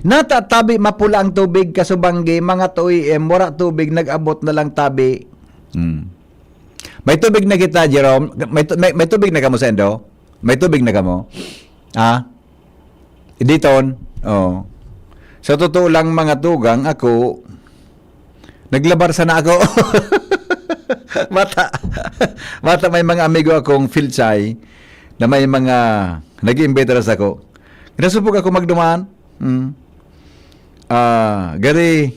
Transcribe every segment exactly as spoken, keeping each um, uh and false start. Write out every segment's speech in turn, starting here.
Nata tabi mapula ang tubig, kasubanggi, mga two A M, wara tubig, nag-abot na lang tabi. Hmm. May tubig na kita, Jerome? May, tu- may, may tubig na kamo sa Indo? May tubig na kamo? Ah? Diton? Oh. Sa totoo lang, mga tugang, ako, naglabar sana ako. Bata. Bata, may mga amigo akong Filchay na may mga nag-iimbita sa ako. Nasupog ako magduman. Mm. Ah, gari,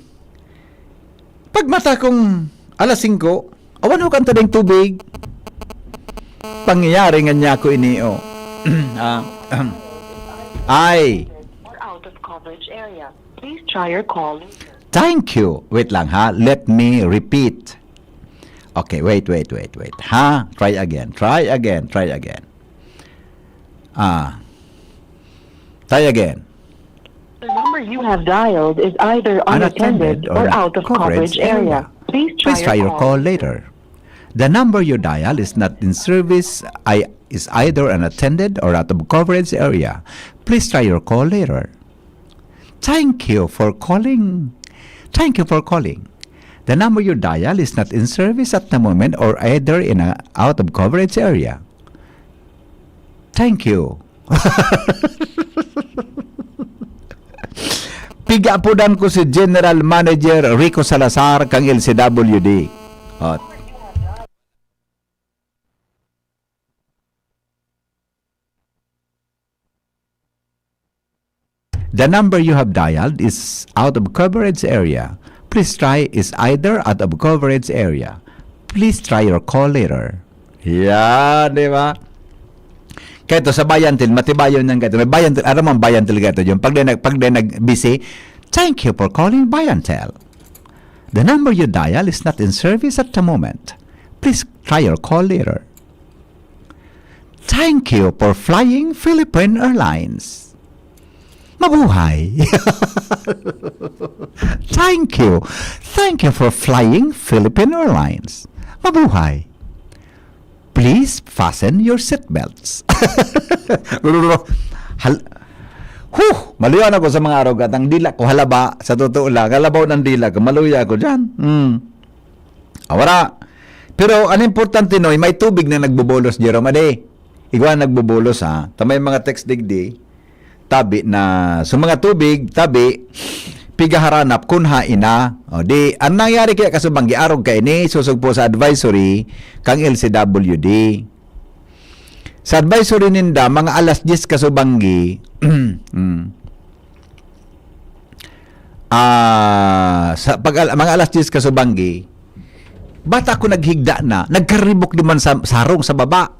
pagmata kong alas singko, awan ho kanta ding tubig. Pangyayari nga niya ako ini, oh. Ah, ay. Or out of coverage area. Please try your call later. Thank you. Wait lang, ha. Let me repeat. Okay, wait, wait, wait, wait. Ha? Try again. Try again. Try again. Ah. Try again. The number you have dialed is either unattended or out of coverage area. Please try your call later. The number you dial is not in service, I, is either unattended or out of coverage area. Please try your call later. Thank you for calling. Thank you for calling. The number you dial is not in service at the moment or either in a out of coverage area. Thank you. Pigapodan ko si General Manager Rico Salazar kang L C W D. Ot. The number you have dialed is out of coverage area. Please try is either out of coverage area. Please try your call later. Yan, di ba? Kaya ito, sa Bayantil, matibayon yan kaya ito. May Bayantil, aram mo ang Bayantil kaya ito, yung pag, pag nag-busy, thank you for calling Bayantil. The number you dial is not in service at the moment. Please try your call later. Thank you for flying Philippine Airlines. Mabuhay! Thank you. Thank you for flying Philippine Airlines. Mabuhay! Please fasten your seatbelts. Hal- Huh! Maluya na ko sa mga arog at ang dila ko halaba, sa totoo lang, halabaw ng dila ko, maluya ako dyan. Hmm. Awara. Pero ang importante, Noy, may tubig na nagbubulos, Jerome. Ade, igwa nagbubulos, ha? Tamay mga text digdi, tabi na, so mga tubig, tabi, pigaharanap kun hain na. O, di, ang nangyari kaya kasubang, giarog kaini, susog po sa advisory, kang L C W D. Sa advisory ninda, mga alas diyes kasubanggi, mm, ah, sa pag, mga alas diyes kasubanggi, bata ko naghigda na, nagkaribok naman sa sarong sa baba.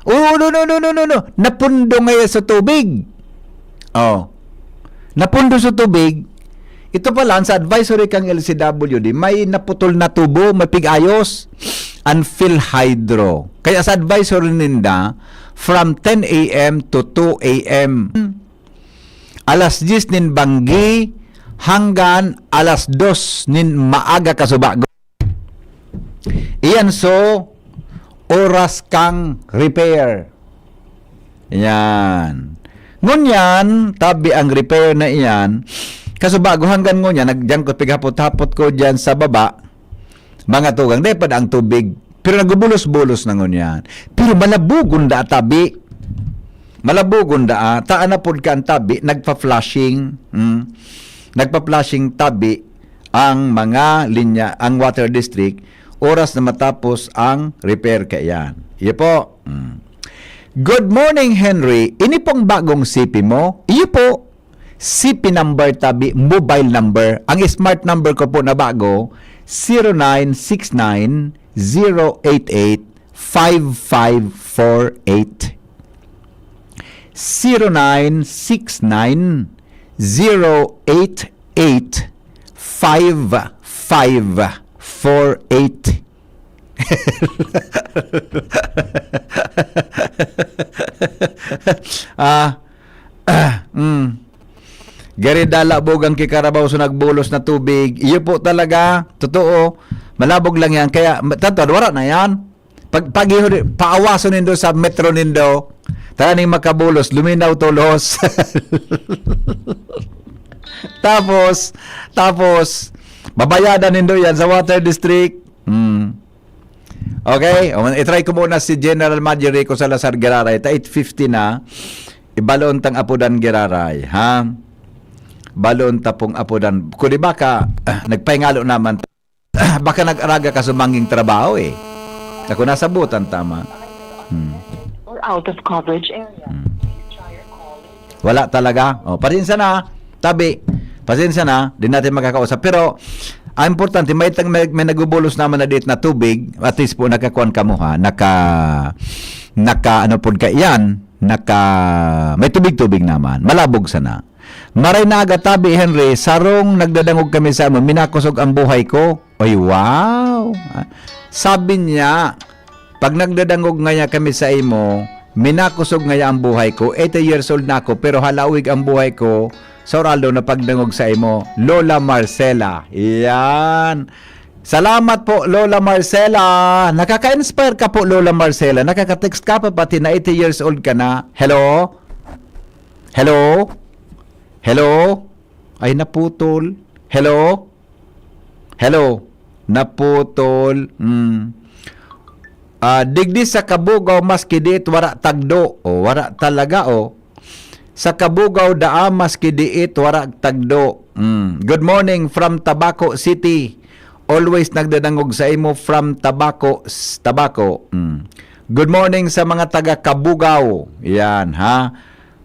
Oh, no, no, no, no, no, no. Napundo ngayon sa tubig. Oh. Napundo sa tubig. Ito pala, sa advisory kang L C W D, may naputol na tubo, may pig-ayos, ang PhilHydro. Kaya sa advisory ninda, from ten a m to two a m. Alas diyes nin banggi hanggang alas dos nin maaga kasubago. Iyan so, oras kang repair. Yan. Ngunyan, tabi ang repair na iyan. Kasubago hanggang ngunyan, nagyangkot pighapot-hapot ko dyan sa baba. Mga tugang, dahil pa ang tubig. Pero nagbubulos-bulos na ngunyan. Pero malabugon da tabi. Malabugon da, ah. Taan na pod ka ang tabi, nagpa-flushing. Mm. Nagpa-flushing tabi ang mga linya, ang water district, oras na matapos ang repair kaiyan. Iyo po. Mm. Good morning, Henry. Ini pong bagong C P mo? Iyo po. C P number tabi, mobile number. Ang smart number ko po na bago, zero nine six nine, zero eight eight, five five four eight. Zero nine six nine, zero eight eight, five five four eight. Ah, mm. Gari dala bugang ki karabaw sa nagbulos na tubig. Iyo po talaga, totoo. Malabog lang yan. Kaya, tanto, wala na yan. Pag, pag iho, paawaso nindo sa metro nindo, taning makabulos, luminaw tolos. Tapos, tapos, babayadan nindo yan sa water district. Hmm. Okay, o, i-try ko muna si General Major Rico Salazar Giraray, ta eight fifty na, ibalon tang apodan Giraray, ha? Balon ta pong apodan. Kung di ba ka, nagpahingalo naman, baka nag-araga ka sumanging trabaho eh. Ako nasabutan, tama. Hmm. Or out of coverage area. Hmm. Wala talaga. O, pasensya na. Tabi, pasensya na. Di natin makakausap. Pero, ang importante, may, tang- may, may nagubulos naman na date na tubig. At least po, nakakuan ka mo ha. Naka, naka, ano po ka yan? Naka, may tubig-tubig naman. Malabog sana. Maray na aga, Tabi Henry, sarong nagdadangog kami sa amo. Minakosog ang buhay ko. Ay, wow! Ah, sabi niya, pag nagdadangog ngaya kami sa imo, minakosog ngaya ang buhay ko. Eighty years old na ako, pero halawig ang buhay ko sa oraldo na pagdangog sa imo. Lola Marcela. Yan. Salamat po, Lola Marcela. Nakaka-inspire ka po, Lola Marcela. Nakaka-text ka pa, pati na eighty years old ka na. Hello? Hello? Hello? Ay, naputol. Hello? Hello? Naputol. Mm. Ah, digdi sa Kabugaw, maski diit, wara tagdo. O, wara talaga, o. Sa Kabugaw, daa, maski diit, wara tagdo. Mm. Good morning from Tabaco City. Always nagdadangog sa imo from Tabaco, s-, Tabaco. Mm. Good morning sa mga taga Kabugaw. Yan, ha?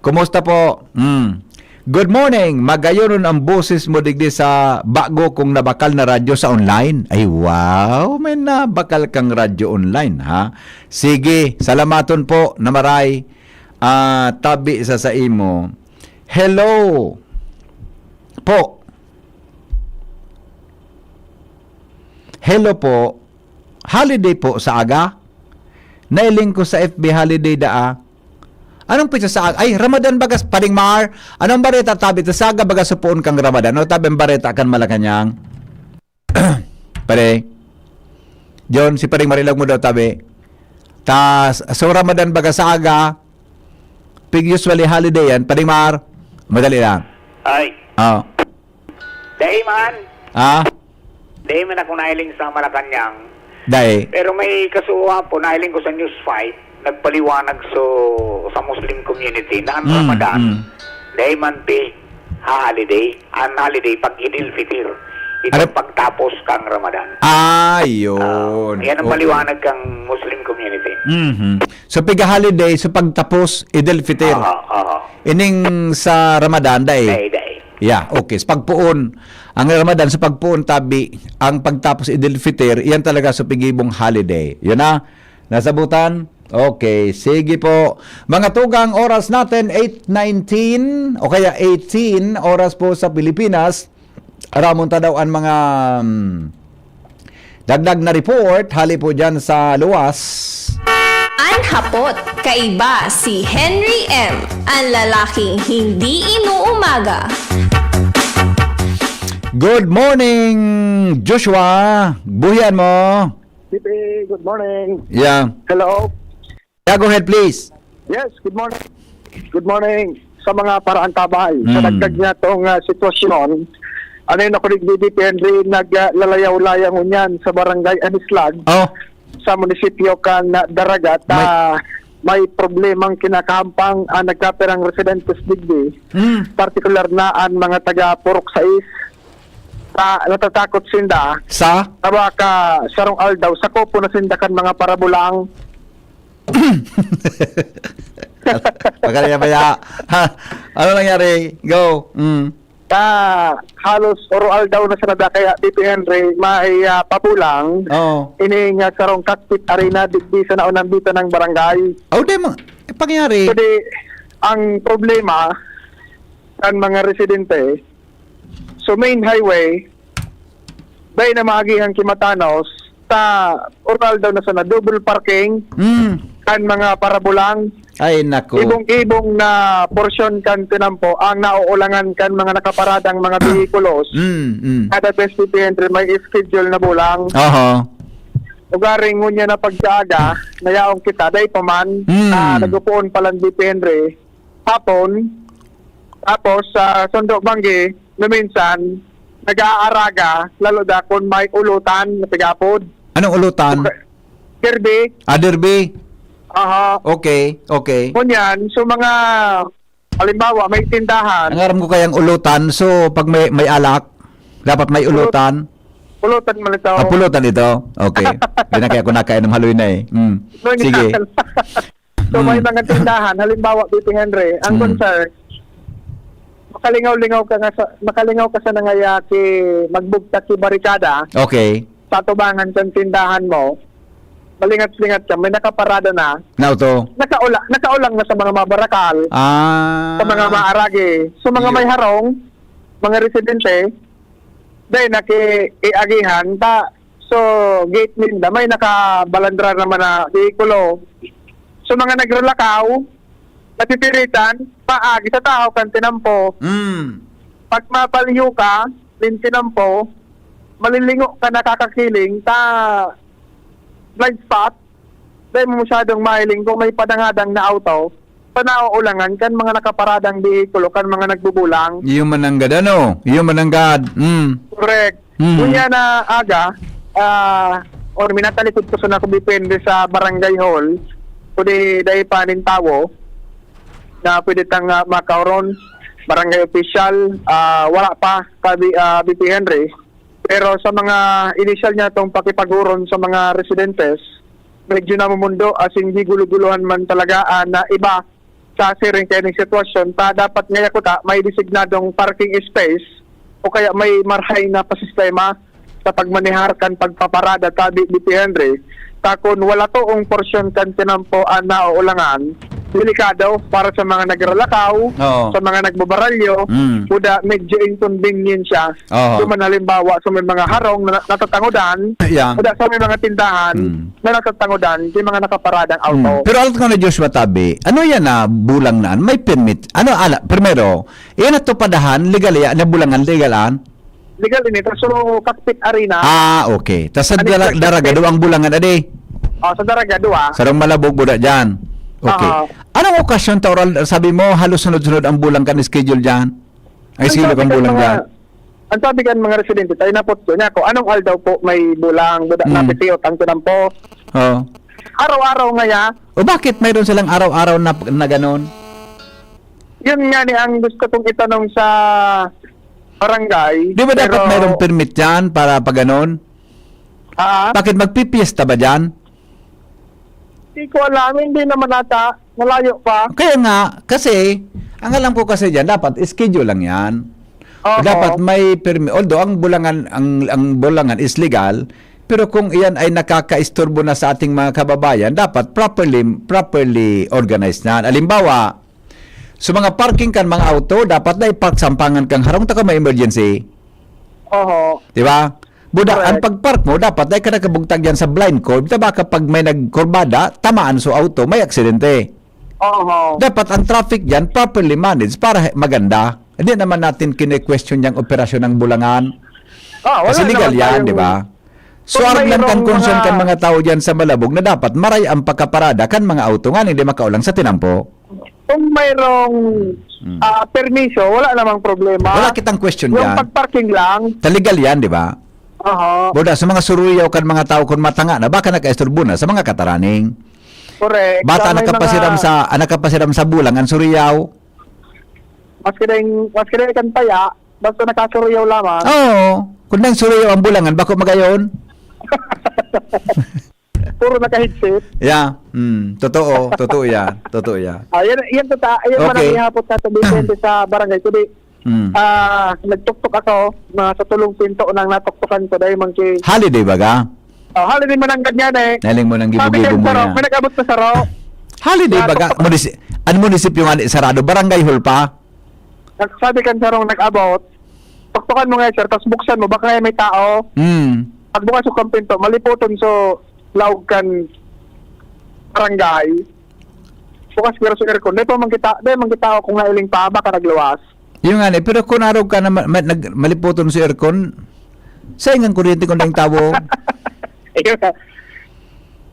Kumusta po? Mm. Good morning. Magayonon ang boses mo digdi sa bago kong nabakal na radyo sa online. Ay, wow. May nabakal kang radyo online, ha? Sige, salamaton po na maray. Ah, tabi sa saimo. Hello po. Hello po. Holiday po sa aga? Nailing ko sa F B holiday daa. Anong petsa sa aga? Ay, Ramadan bagas, Paring Mar. Anong bareta, tabi? Ta sa aga bagas supoon kang Ramadan. Ano tabi ang bareta kan Malacañang? Pare. John, si Paring Mar, ilog mo daw, tabi. Tas, so Ramadan bagas sa aga, pig usually holiday yan. Paring Mar, madali lang. Ay. Oh. Dai man. Ah? Dai man ako nahiling sa Malacañang. Dai. Pero may kasuha po, nahiling ko sa News five, nagpaliwanag so, sa Muslim community na ang Mm, Ramadan, mm. dai man pi ha holiday, ang holiday pag Idil Fitr. Itong Ano? pagtapos kang Ramadan. Ah, yun. Ah, yan ang Okay. maliwanag kang Muslim community. Mhm. So, piga holiday, so pagtapos, Idil Fitr. Oo, oo. Ining sa Ramadan, dai? Dai, dai. Yeah, okay. Sa pagpoon, ang Ramadan, sa pagpoon, tabi, ang pagtapos Idil Fitr, iyan talaga sa pigibong holiday. Yun na, nasabutan? Okay, sige po. Mga tugang, oras natin, eight nineteen o kaya eighteen oras po sa Pilipinas. Aramon ta daw ang mga, mm, dagdag na report, hali po dyan sa luwas. An hapot, kaiba si Henry M, an lalaking hindi inuumaga. Good morning, Joshua. Buhian mo. P P, good morning. Yeah. Hello. Yeah, go ahead, please. Yes, good morning. Good morning sa mga paraantabay. Sa Mm. dagdag niya tong, ah, sitwasyon, ano yun ako, Digdi P Henry, naglalayaw-layaw ngunyan sa barangay Anislag, Oh. sa munisipyo kan Daragat, May ah, may problemang kinakahampang ang nagkapirang residentes digdi, Mm. partikular na ang mga taga Purok sais, ta-, natatakot sinda Sa? na baka sarong aldaw, sakopo na sinda kan mga parabulang. Pagkaliya-baya. Ha? Ano nangyari? Go. Mm. Ta, halos oro aldaw na sana da kaya, P P Henry, may, ah, pabulang. Oo. Ini nga sarong cockpit arena, digdi sa naunang bita ng barangay. Oh, di mo. Eh, pangyari. So, di, ang problema kan mga residente, so main highway, dai na maagihan kimatanos, ta oral daw na sana double parking Mm. kan mga parabulang. Ay, naku. Ibong-ibong na porsyon kan tinampo ang nauulangan kan mga nakaparadang mga behikulos. Mm, mm. Kada best P P Henry may schedule na bulang. Oho. Ugaring ngunyan na pagkaaga, nayaong kita, dai pa man, Mm. na nagupoon palan P P Henry. Hapon, tapos sa Sundo Banggi, na minsan nag-aaraga, lalo na kung may ulutan na pag-aapod. Anong ulutan? Derby, Ah, derby. aha. Okay, okay. Ngunyan, so mga, halimbawa, may tindahan, Ang aram ko kayang ulutan, so pag may, may alak, dapat may ulutan. Pulutan man ito. Ah, pulutan ito. Okay. Di na kaya ako nakainom haloy na eh. Mm. No, Sige. so, may Mm. mga tindahan, halimbawa, B P Henry, ang Mm. concern, makalingaw-lingaw ka nga sa, makalingaw ka sa nangayaki, magbugtak ki barikada Okay. sa tubangan sa tindahan mo, malingat-lingat ka, may nakaparada na, Na auto. nakaula, nakaulang na sa mga mabarakal, Ah. sa mga maaragi. So, mga Yun. may harong, mga residente, dahil nakiiagihan, ta, so, gate ninda, may nakabalandra naman na vehikulo. So, mga nagrelakaw, napipiritan, paagi sa tahaw kan tinampo. Mm. Pag mapalyo ka, nin tinampo, malilingo ka nakakakiling, ta, blind spot, dahil mo masyadong mahiling kung may padangadang na auto, panauulangan kan mga nakaparadang behikulo, kan mga nagbubulang. Iyo mananggad, ano? Iyo mananggad. Mm. Correct. Mhm. Ngunyan na aga, ah, or minatalikod ko sa nako depende sa barangay hall, kundi dahil pa nin tawo na pwede tang ah, makaoron, barangay official, ah, wala pa, sabi ah, B P Henry. Pero sa mga initial niya itong pakipag-oron sa mga residentes, medyo namumundo, as in, di gulo-guluhan man talaga, ah, na iba sa siring kaya ng sitwasyon. Ta dapat ngaya kuta, may designadong parking space o kaya may marhay na pasistema sa pagmanehar kan pagpaparada, sabi ni P Henry. Ta kun wala toong porsyon kan tinampo an nauulangan, delikado para sa mga nagralakaw, Oo. sa mga nagbabaralyo, Mm. kuda medyo inconvenience siya. Oo. Duman halimbawa sa may mga harong na natatangodan, Yeah. kuda sa may mga tindahan Mm. na natatangodan, yung mga nakaparadang auto. Mm. Pero alam ko na Joshua Tabi, ano yan na bulang na may permit? Ano ala, primero, yan na tupadahan, legal yan, na bulangan, legal an? Legal ini, ta so Cockpit Arena. Ah, okay. Tas sa Ano dara, yung daraga, duwang bulangan adi. Oh, sa Daraga, duwa. Sarong malabog buda dyan. Okay. Oo. Anong okasyon ta oral sabi mo, halos sunod-sunod ang bulang kan schedule dyan? Ay, Ang sino sabi kang kan bulang mga, dyan? Ang sabi kan mga residente, tayo napot ko niya kung anong aldaw po may bulang, buda, Mm. napitiyot ang tinampo. Oh. Araw-araw nga ya, O bakit mayroon silang araw-araw na, na ganon? Yun nga ni ang gusto kong itanong sa barangay. Di ba dapat pero, mayroong permit dyan para pag ganon? Ah, Bakit magpipiesta ba dyan? Hindi ko alam, hindi naman ata. Malayo pa. Kaya nga, kasi, ang alam ko kasi dyan, dapat schedule lang yan. Oo. Dapat may permit. Although, ang bulangan, ang, ang bulangan is legal, pero kung iyan ay nakakaisturbo na sa ating mga kababayan, dapat properly properly organized na. Halimbawa, sa mga parking kan mga auto, dapat na i-park sampangan kang harong ta kung may emergency. Oho. Di ba? Buda, Correct. Ang pag-park mo, dapat dahil ka nakabugtag yan sa blind curve, ta baka pag may nagkurbada, tamaan so auto, may aksidente. Oho. Dapat ang traffic dyan properly managed para he- maganda. Hindi naman natin kine-question yung operasyon ng bulangan. Ah, wala Kasi legal naman yan, tayong di ba? So, Kung arog lang kan mayroong concern mga kan mga tao dyan sa Malabog na dapat maray ang pagkaparada kan mga auto nga hindi makaulang sa tinampo. Kung mayroong Mm. ah, permiso, wala namang problema. Wala kitang question Yung dyan. Pag-parking lang, Ta legal yan, di ba? aha. Buda, sa mga suruyaw kan mga tao kung matanga na, baka nakaisturbo na sa mga kataraning. Correct. Bata Sa may nakapasiram mga- sa ah, nakapasiram sa bulang ang suruyaw. Mas kadeng, mas kadeng kan paya, basta nakasuruyaw lamang. Oo. Kung nang suruyaw ang bulangan, bako magayon. Puro naka-headset. Yeah. Mm, totoo, totoo yan. Totoo yan. Ah, yan, yan tata, yan man Okay. ang ihapot natin depende sa barangay. Kundi, Mm. ah, nagtuktok ako, mga sa tulong pinto nang natuktokan ko dahil man kay Holiday baga? Oh, holiday man ang ganyan eh. Naling mo nang Sabi gibo-gibo kan mo sarong, niya. May nag-abot na sarong. Holiday Natuktok- baga? Munisi- ang munisipyo nga di sarado, barangay hall pa? Nag- Sabi kan sarong nag-abot, tuktokan mo nga sir, tapos buksan mo, baka nga may tao. Hmm. Pagbukas ko kan pinto, malipoton so laog kan barangay. Bukas garo sa aircon. Dahil pa man kita, dahil man kita ako kung nailing pa, baka nagluwas. Yung nga ni, pero kung arog ka na ma- ma- nag- malipoton sa aircon, saingan kuryente kung ding tawo. Ayun na.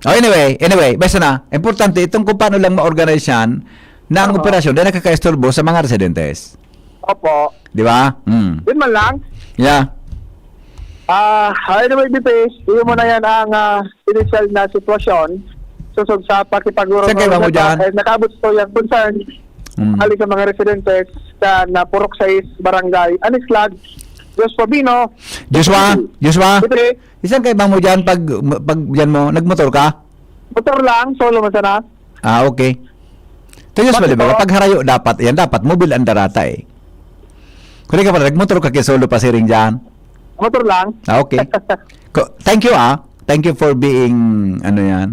Oh, anyway, anyway, basta na, importante itong kung paano lang ma-organize yan na ang Oo. operasyon dahil nakakaisturbo sa mga residentes. Opo. Di ba? Hmm. Yun man lang. Yeah. Ah, anyway, B P, yun muna yan ang, ah, initial na sitwasyon. Susog sa pakipag-urong Saan kayo ba mo dyan? Eh, nakaabot ito yung concern. Hmm. Hali sa mga residentes sa na Purok sais, Barangay Anislag, Joshua Bino. Joshua? Joshua? Saan kayo ba mo dyan pag, pag dyan mo? Nagmotor ka? Motor lang, solo man sana. Ah, okay. Ito, Joshua, Bakit di ba? po? Pag harayo, dapat, yan, dapat, mobile ang darata eh. Kung di ka pala, nagmotor ka kay solo pa siring dyan. Motor lang. Ah, okay. Ko- Thank you, ah. Thank you for being, ano yan,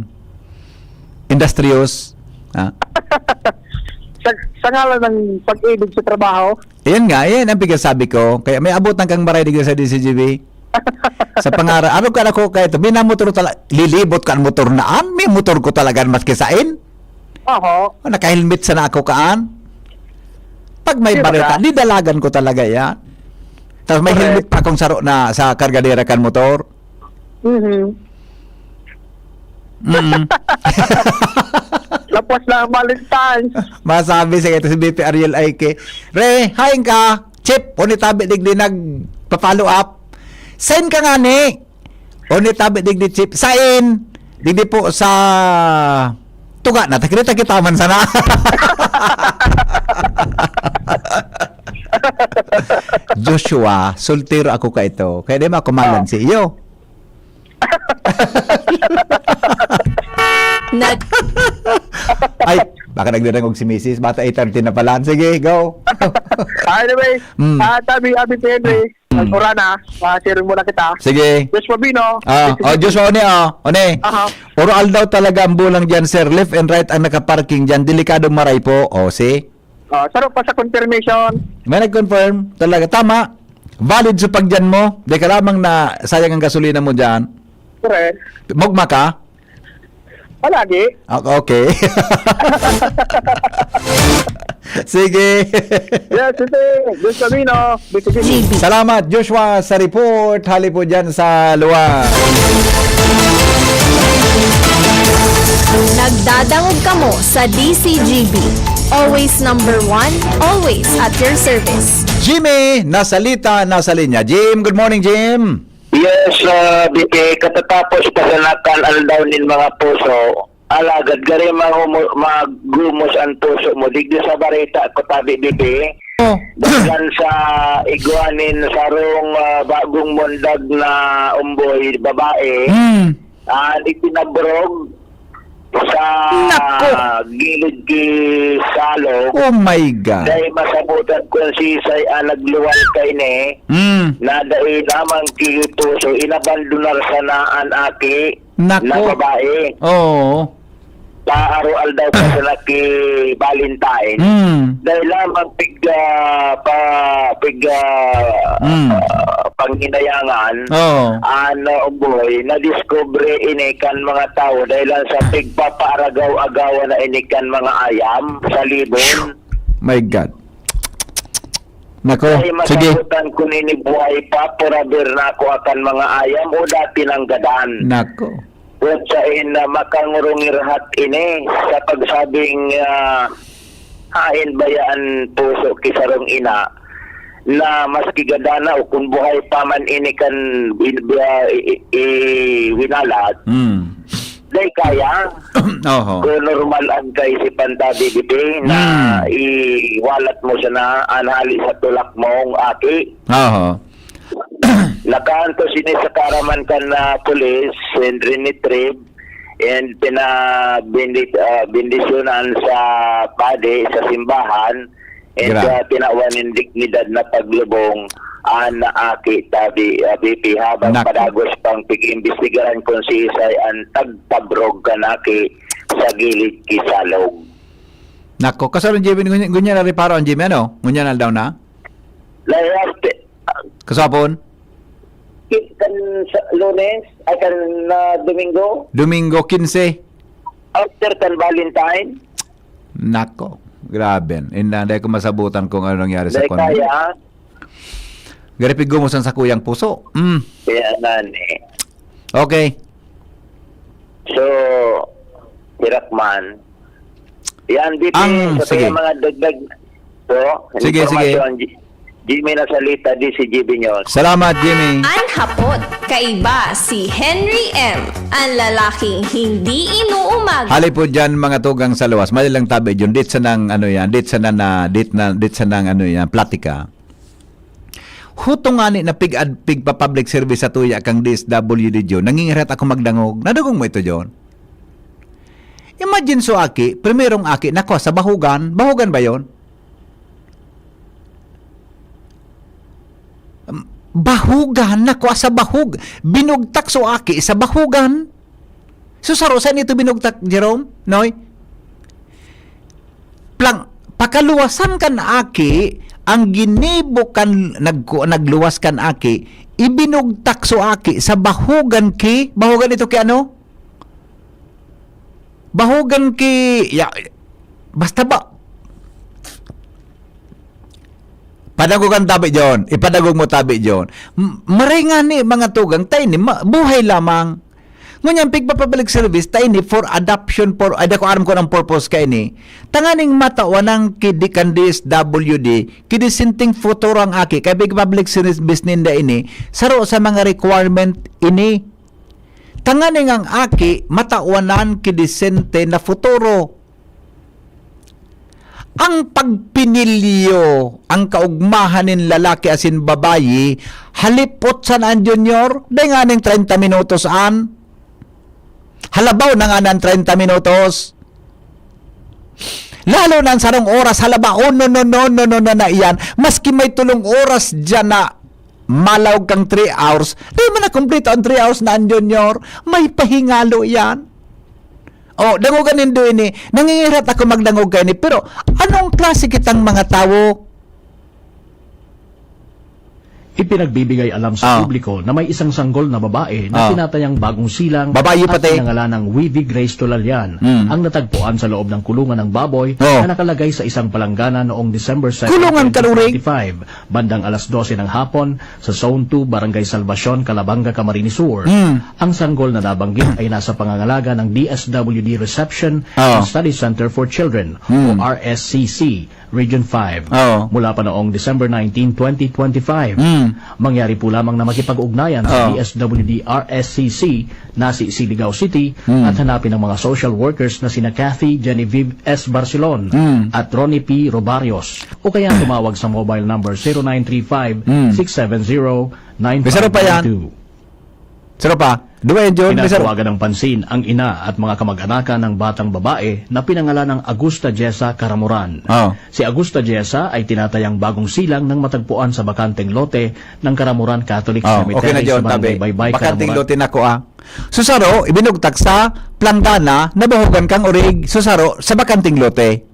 industrious. Ah. Sa, sa ngalan ng pag-ibig sa trabaho. Ayan nga, ayan ang pigsasabi ko. Kaya may abutan kang maray digdi sa D C G B. Sa pangarap, ano ka na ko kaya ito? May namotor tala, lilibot ka ang motor na an? May motor ko talaga maski sain. Oho. Oh, naka-helmet sana ako kaan. Pag may Di ba bareta, ka? Didalagan ko talaga yan. Tapos may Correct. helmet pa akong saro na sa kargadera kan motor. Mhm. Mm. Lapos na ang Valentine's. Masabi sa ito si B P Ariel Aike. Re, hain ka? Chip, o ni tabi digdi nagpa-follow up. Send ka nga ni. O ni tabi digdi, Chip. Sain? Digdi po sa Tuga na, takita kita man sana. Joshua, soltero ako ka ito. Kaya di makumalan Oh. si iyo. Nag- Ay, baka nagdarangog si misis. Bata eight thirty na pala. Sige, go. Anyway, Mm. ah, tabi, Abi Henry, Mm. nag-ura na. Ah, sharing muna kita. Sige. Joshua Bino. Ah, Joshua oh, Joshua, One, oh. One. Aha. Oro aldaw talaga ang bulang dyan, sir. Left and right ang nakaparking dyan. Delikadong maray po. O, see? Ah, sarap pa sa confirmation. May nag-confirm. Talaga, tama. Valid sa pagdyan mo. Di ka lamang na sayang ang gasolina mo dyan. Correct. Mugma ka? Palagi. Ah, okay. Sige. Yes, ito. Gusto Mino. Salamat, Joshua, sa report. Hali po dyan sa luwa. Nagdadangog kamo sa D C G B. Always number one, always at your service. Jimmy, nasalita, nasa linya. Jim, good morning, Jim. Yes, ah, B P, katatapos pa sa nakan aldaw nin mga puso, alagad gari mahumo-, maggumos an puso mo. Digdi sa bareta ko tabi, B P, Oh. dagan sa igwa nin sarong, ah, bagong mundag na umboy, babae, Hmm. ah, itinabrog sa Nako! gilid ki salog. Oh my God. Dahil masabutan kung sisay ang nagluwal kaini, Hmm. na dai lamang ki puso, inabandonar sana an aki Nako. na babae. Oo. Paaro aldaw pa sana ki Valentine. Hmm. Dahil lamang pig, ah, pa, pig, ah, Hmm. ah, panghinayangan, Oo. ano, boy, nadiskubre ini kan mga tawo dahil lang sa pigpapaaragaw-agawan na ini kan mga ayam sa libon. My God. Nako, Ay, sige. masabutan ko nini buhay pa, purabir na ako akan mga ayam o dati nang gadan. Nako. Buot sain na makangurungirhat ini sa pagsabing, ah, hain baya an puso ki sarong ina na maski gadana o kun buhay pa man ini kan bin-, bia-, i-, i-, i-, winalat, Hmm. dai kaya. Oho. Kung normal an kaisipan ta, B B T, na Hmm. iwalat mo sana an hali sa tulak mong aki. Oho. Nakaantos ini sa kaaraman kan, ah, pulis and rinitrieve and pinabendi-, ah, bendisyonan sa padi sa simbahan and, Gra- ah, tinawan nin dignidad na paglubong an aki tabi, ah, B P, habang Nako. padagos pang pig-imbestigaran kung siisay an tagpabrog kan aki sa gilid ki salog. Nako, kasaron, Jimmy, ngunyan, ngunyan na reparo an Jimmy, ano? Ngunyan na daw na? Layas, Kasapon? Kan sa Lunes, ay kan, ah, Domingo. Domingo, kinse. After kan Valentine. Nako, grabe. Inda, dai ko masabutan kung ano nangyari sa Dai kon-, kaya. Gari pigumusan sa kuyang puso. Mm. Kaya na, eh. Okay. So, hirak man. Yan, B P, Ang, sa sige. kaya mga dagdag, so, Sige, sige. impormasyon, G-, Jimmy Nasalita, D C G B News. Salamat, Jimmy. An hapot, kaiba si Henry M, an lalaking hindi inuumag. Hali po dyan, mga tugang sa luwas. Mali lang tabi dyan. Dit sa nang, ano yan, dit sa na, na, dit na, dit sa nang, ano yan, platika. Hutong ngani na pig-ad-, pigpa-public service sa tuya kang D S W D dyan. Nangingirat ako magdangog. Nadugong mo ito dyan? Imagine so aki, primerong aki, nakwa sa bahugan. Bahugan ba yon? Um, bahugan, nakwa sa bahug. Binugtak so aki sa bahugan. So, saro, saan ito binugtak, Jerome? Noy? Plang, pakaluwasan kan aki, ang ginibo kan nagku-, nagluwas kan aki, ibinugtak so aki sa bahugan ki, bahugan ito ki ano? Bahugan ki, ya, basta ba? Padagogan tabi, John. Ipadagog mo tabi, John. M-, maray nga ni, mga tugang, tayo ni, ma-, buhay lamang. Ngunyan, pigpa-public service, tayo ni, for adoption, for, ay, di ko aram kung anong purpose ka ini. Tanganing matawan ang kidi kan D S W D, kidi sinting futuro ang aki, kaya pigpa-public service ninda ini, saro sa mga requirement ini. Tanganing ang aki, matawanan kidi sente na futuro. Ang pagpinilyo, ang kaugmahan nin lalaki asin babayi, halipot sana an Junior, dai nganing treinta minutos an. Halabaw na nga ng treinta minutos. Lalo na ang sarong oras, halabaw, oh, no, no, no, no, no, no, na iyan. Maski may tulong oras dyan na malaog kang three hours, di man na kumpleto ang three hours na an Junior. May pahingalo yan. Oh, dangogan nindo ini. Nangingirat ako magdangog kaini. Pero anong klase kitang mga tawo? Ipinagbibigay alam sa Ah. publiko na may isang sanggol na babae na Ah. tinatayang bagong silang Babae at pati. pinangalan ng Wivy Grace Tulalian Mm. ang natagpuan sa loob ng kulungan ng baboy Oh. na nakalagay sa isang palanggana noong December seven, Kulungan, Kalurig. twenty twenty-five, bandang alas dose ng hapon sa Zone two, Barangay Salvacion, Calabanga, Camarines Sur. Mm. Ang sanggol na nabanggit ay nasa pangangalaga ng D S W D Reception Oh. and Study Center for Children Mm. o R S C C, Region five, Oo. mula pa noong December nineteen, twenty twenty-five. Mm. Mangyari po lamang na makipag-ugnayan sa Oo. D S W D R S C C na si Siligao City Mm. at hanapin ang mga social workers na sina Kathy Genevieve S. Barcelon Mm. at Ronnie P. Robarios, o kaya tumawag sa mobile number zero nine three five, six seven zero, nine five nine two. May saro pa yan. Saro pa? Duwa yan, John? May saro? Pinatawagan ng pansin ang ina at mga kamag-anakan ng batang babae na pinangalan ng Augusta Jessa Caramoran. Oh. Si Augusta Jessa ay tinatayang bagong silang nang matagpuan sa bakanteng lote ng Caramoran Catholic Oh, Cemetery okay na, sa John, Barangay tabi. Baybay, Bakanteng Caramoran. lote na ko, ah. So, saro, ibinugtak sa planggana, nabahugan kang urig, so, saro, sa bakanteng lote.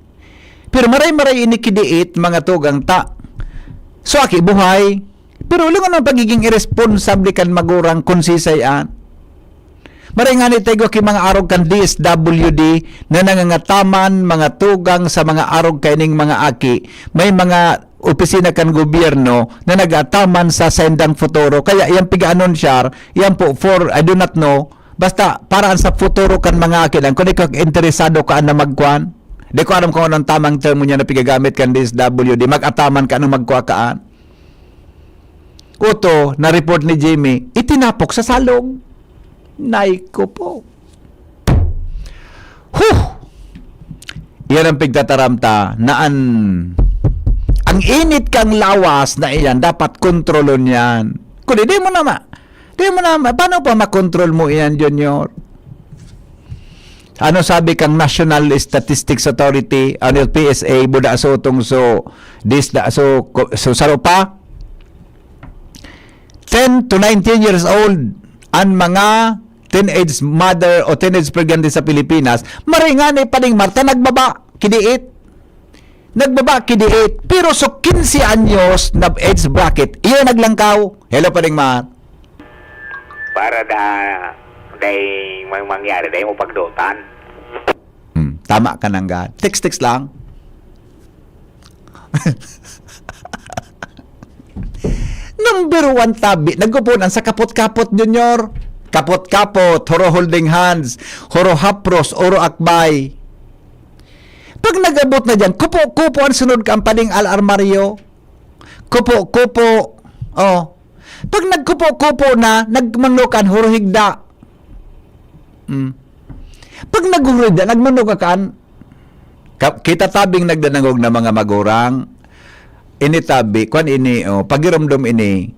Pero maray-maray ini kidiit, mga tugang ta. So, aki buhay. Pero lingon ang pagiging iresponsable kan magurang kun sisay an. Maray ngani ta igwa ki mga arog kan D S W D na nangangataman, mga tugang sa mga arog kaining mga aki. May mga opisina kan gobyerno na nag-ataman sa saindang futuro. Kaya iyang piga-anunsyar, yan po for, I do not know, basta para sa futuro kan mga aki lang. Kung ikaw interesado ka na magkuan, di ko alam kung anong tamang termo niya na pigagamit kan D S W D. Mag-ataman ka, anong magkuha kaan? Oto, na-report ni Jimmy, itinapok sa salog. Nay ko po. Huh! Iyan ang pigtataram ta na an, ang init kang lawas na iyan, dapat kontrolon yan. Kundi di mo na ma-, di mo na ma-, paano pa makontrol mo iyan, Junior? Ano sabi kang National Statistics Authority, ano, P S A, buda so tong so, dis da so, ko-, so saro pa? Ten to nineteen years old, an mga teenage mother o teenage pregnancy sa Pilipinas, maray ngani pa ning Marta, nagbaba, kidiit. Nagbaba, kidiit. Pero so quince anyos na age bracket, iyo naglangkaw. Hello, Pading Mar. Para da, dai may mangyari, dai mo pagdotan. Hmm, tama ka nang ga-, text-text lang. Number one tabi, nagkupunan sa kapot-kapot, Junior. Kapot-kapot, horo holding hands, horo hapros, horo akbay. Pag nag-abot na diyan, kupo-kupo ang sunod ka ang paning al-armaryo. Kupo-kupo. Oh. Pag nagkupo-kupo na, nagmanokan, huruhigda. Mm. Pag naghuruhigda, nagmanokan kan. Ka-, kita tabing nagdanangog na mga magurang. Ini tabi, kwan ini, oh, pagiromdom ini.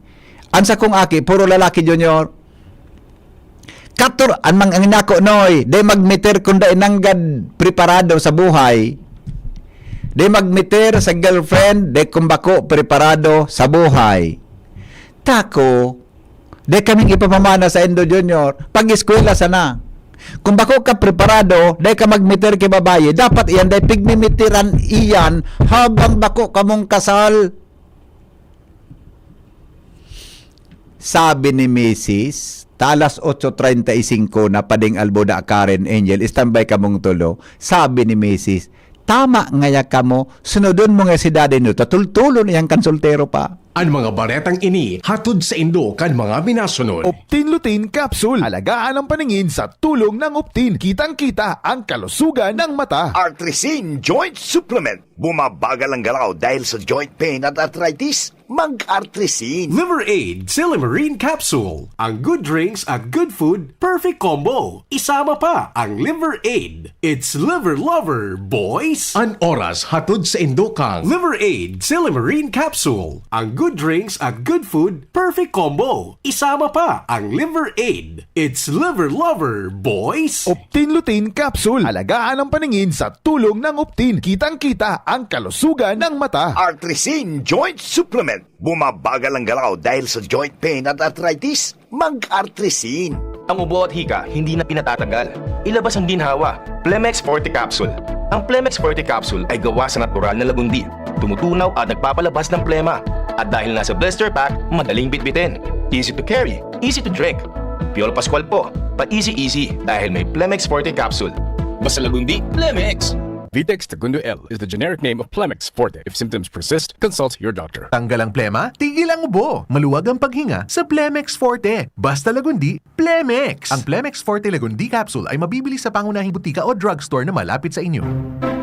Ang sakong aki, puro lalaki, Junior. Kator, an mang-, ang inako, Noy, di magmeter kung dai nanggad preparado sa buhay. Di magmeter sa girlfriend, di kung bako preparado sa buhay. Tako, di kaming ipapamana sa Indo Junior, pag-eskwela sana. Kung bako ka preparado, di ka magmeter ki babayi, dapat iyan, di pigmimiteran iyan habang bako kamong kasal. Sabi ni misis, ta alas otso treinta y cinco na, pading albuda, Karen, Angel, standby kamong tulo. Sabi ni misis, "Tama ngaya kamo, sunodon mo nga si daddy no, tatultulon iyang kan soltero pa." An mga baretang ini hatod saindo kan mga minasunod. Optin Lutein Capsule. Alagaan ang paningin sa tulong ng Optin. Kitang-kita ang kalusugan ng mata. Artrisin Joint Supplement. Bumabagal ang galaw dahil sa joint pain at arthritis? Mag-Artrisin. Liver Aid, Silymarin Capsule. Ang good drinks at good food, perfect combo. Isama pa ang Liver Aid. It's Liver Lover, boys! An oras hatod saindo kan Liver Aid, Silymarin Capsule. Ang good drinks at good food, perfect combo. Isama pa ang Liver Aid. It's Liver Lover, boys! Optin Lutein Capsule. Alagaan ang paningin sa tulong ng Optin. Kitang-kita ang kalusugan ng mata. Artrisin Joint Supplement. Bumabagal ang galaw dahil sa joint pain at arthritis? Mag-Artrisin. Ang ubo at hika, hindi na pinatatanggal. Ilabas ang ginhawa. Plemex Forte Capsule. Ang Plemex Forte Capsule ay gawa sa natural na lagundi. Tumutunaw at nagpapalabas ng plema. At dahil nasa blister pack, madaling bitbitin. Easy to carry, easy to drink. Piolo Pascual po, pa-easy-easy dahil may Plemex Forte Capsule. Basta lagundi, Plemex! Vitex Tagundo L is the generic name of Plemex Forte. If symptoms persist, consult your doctor. Tanggal ang plema, tigil ang ubo. Maluwag ang paghinga sa Plemex Forte. Basta lagundi, Plemex! Ang Plemex Forte Lagundi Capsule ay mabibili sa pangunahing butika o drugstore na malapit sa inyo.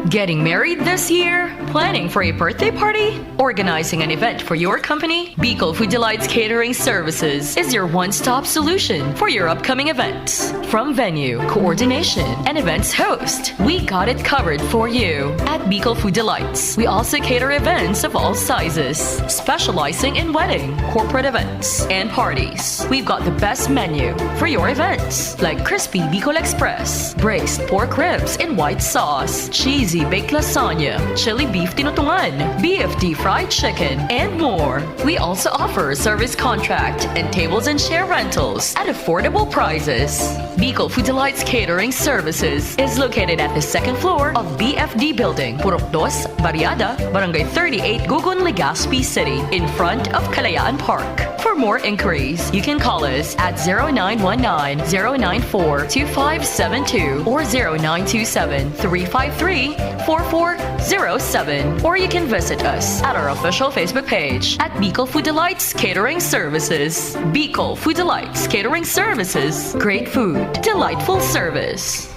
Getting married this year? Planning for a birthday party? Organizing an event for your company? Bicol Food Delights Catering Services is your one-stop solution for your upcoming events. From venue, coordination, and events host, we got it covered for you. At Bicol Food Delights, we also cater events of all sizes, specializing in wedding, corporate events, and parties. We've got the best menu for your events, like crispy Bicol Express, braised pork ribs in white sauce, cheesy baked lasagna, chili beef tinutungan, B F D fried chicken, and more. We also offer service contract and tables and chair rentals at affordable prices. Bicol Food Delights Catering Services is located at the second floor of B F D Building, Purok Dos, Barriada, Barangay thirty-eight, Gugun, Legazpi City, in front of Kalayaan Park. For more inquiries, you can call us at zero nine one nine, zero nine four, two five seven two or zero nine two seven, three five three, four four zero seven. Or you can visit us at our official Facebook page at Bicol Food Delights Catering Services. Bicol Food Delights Catering Services. Great food, delightful service.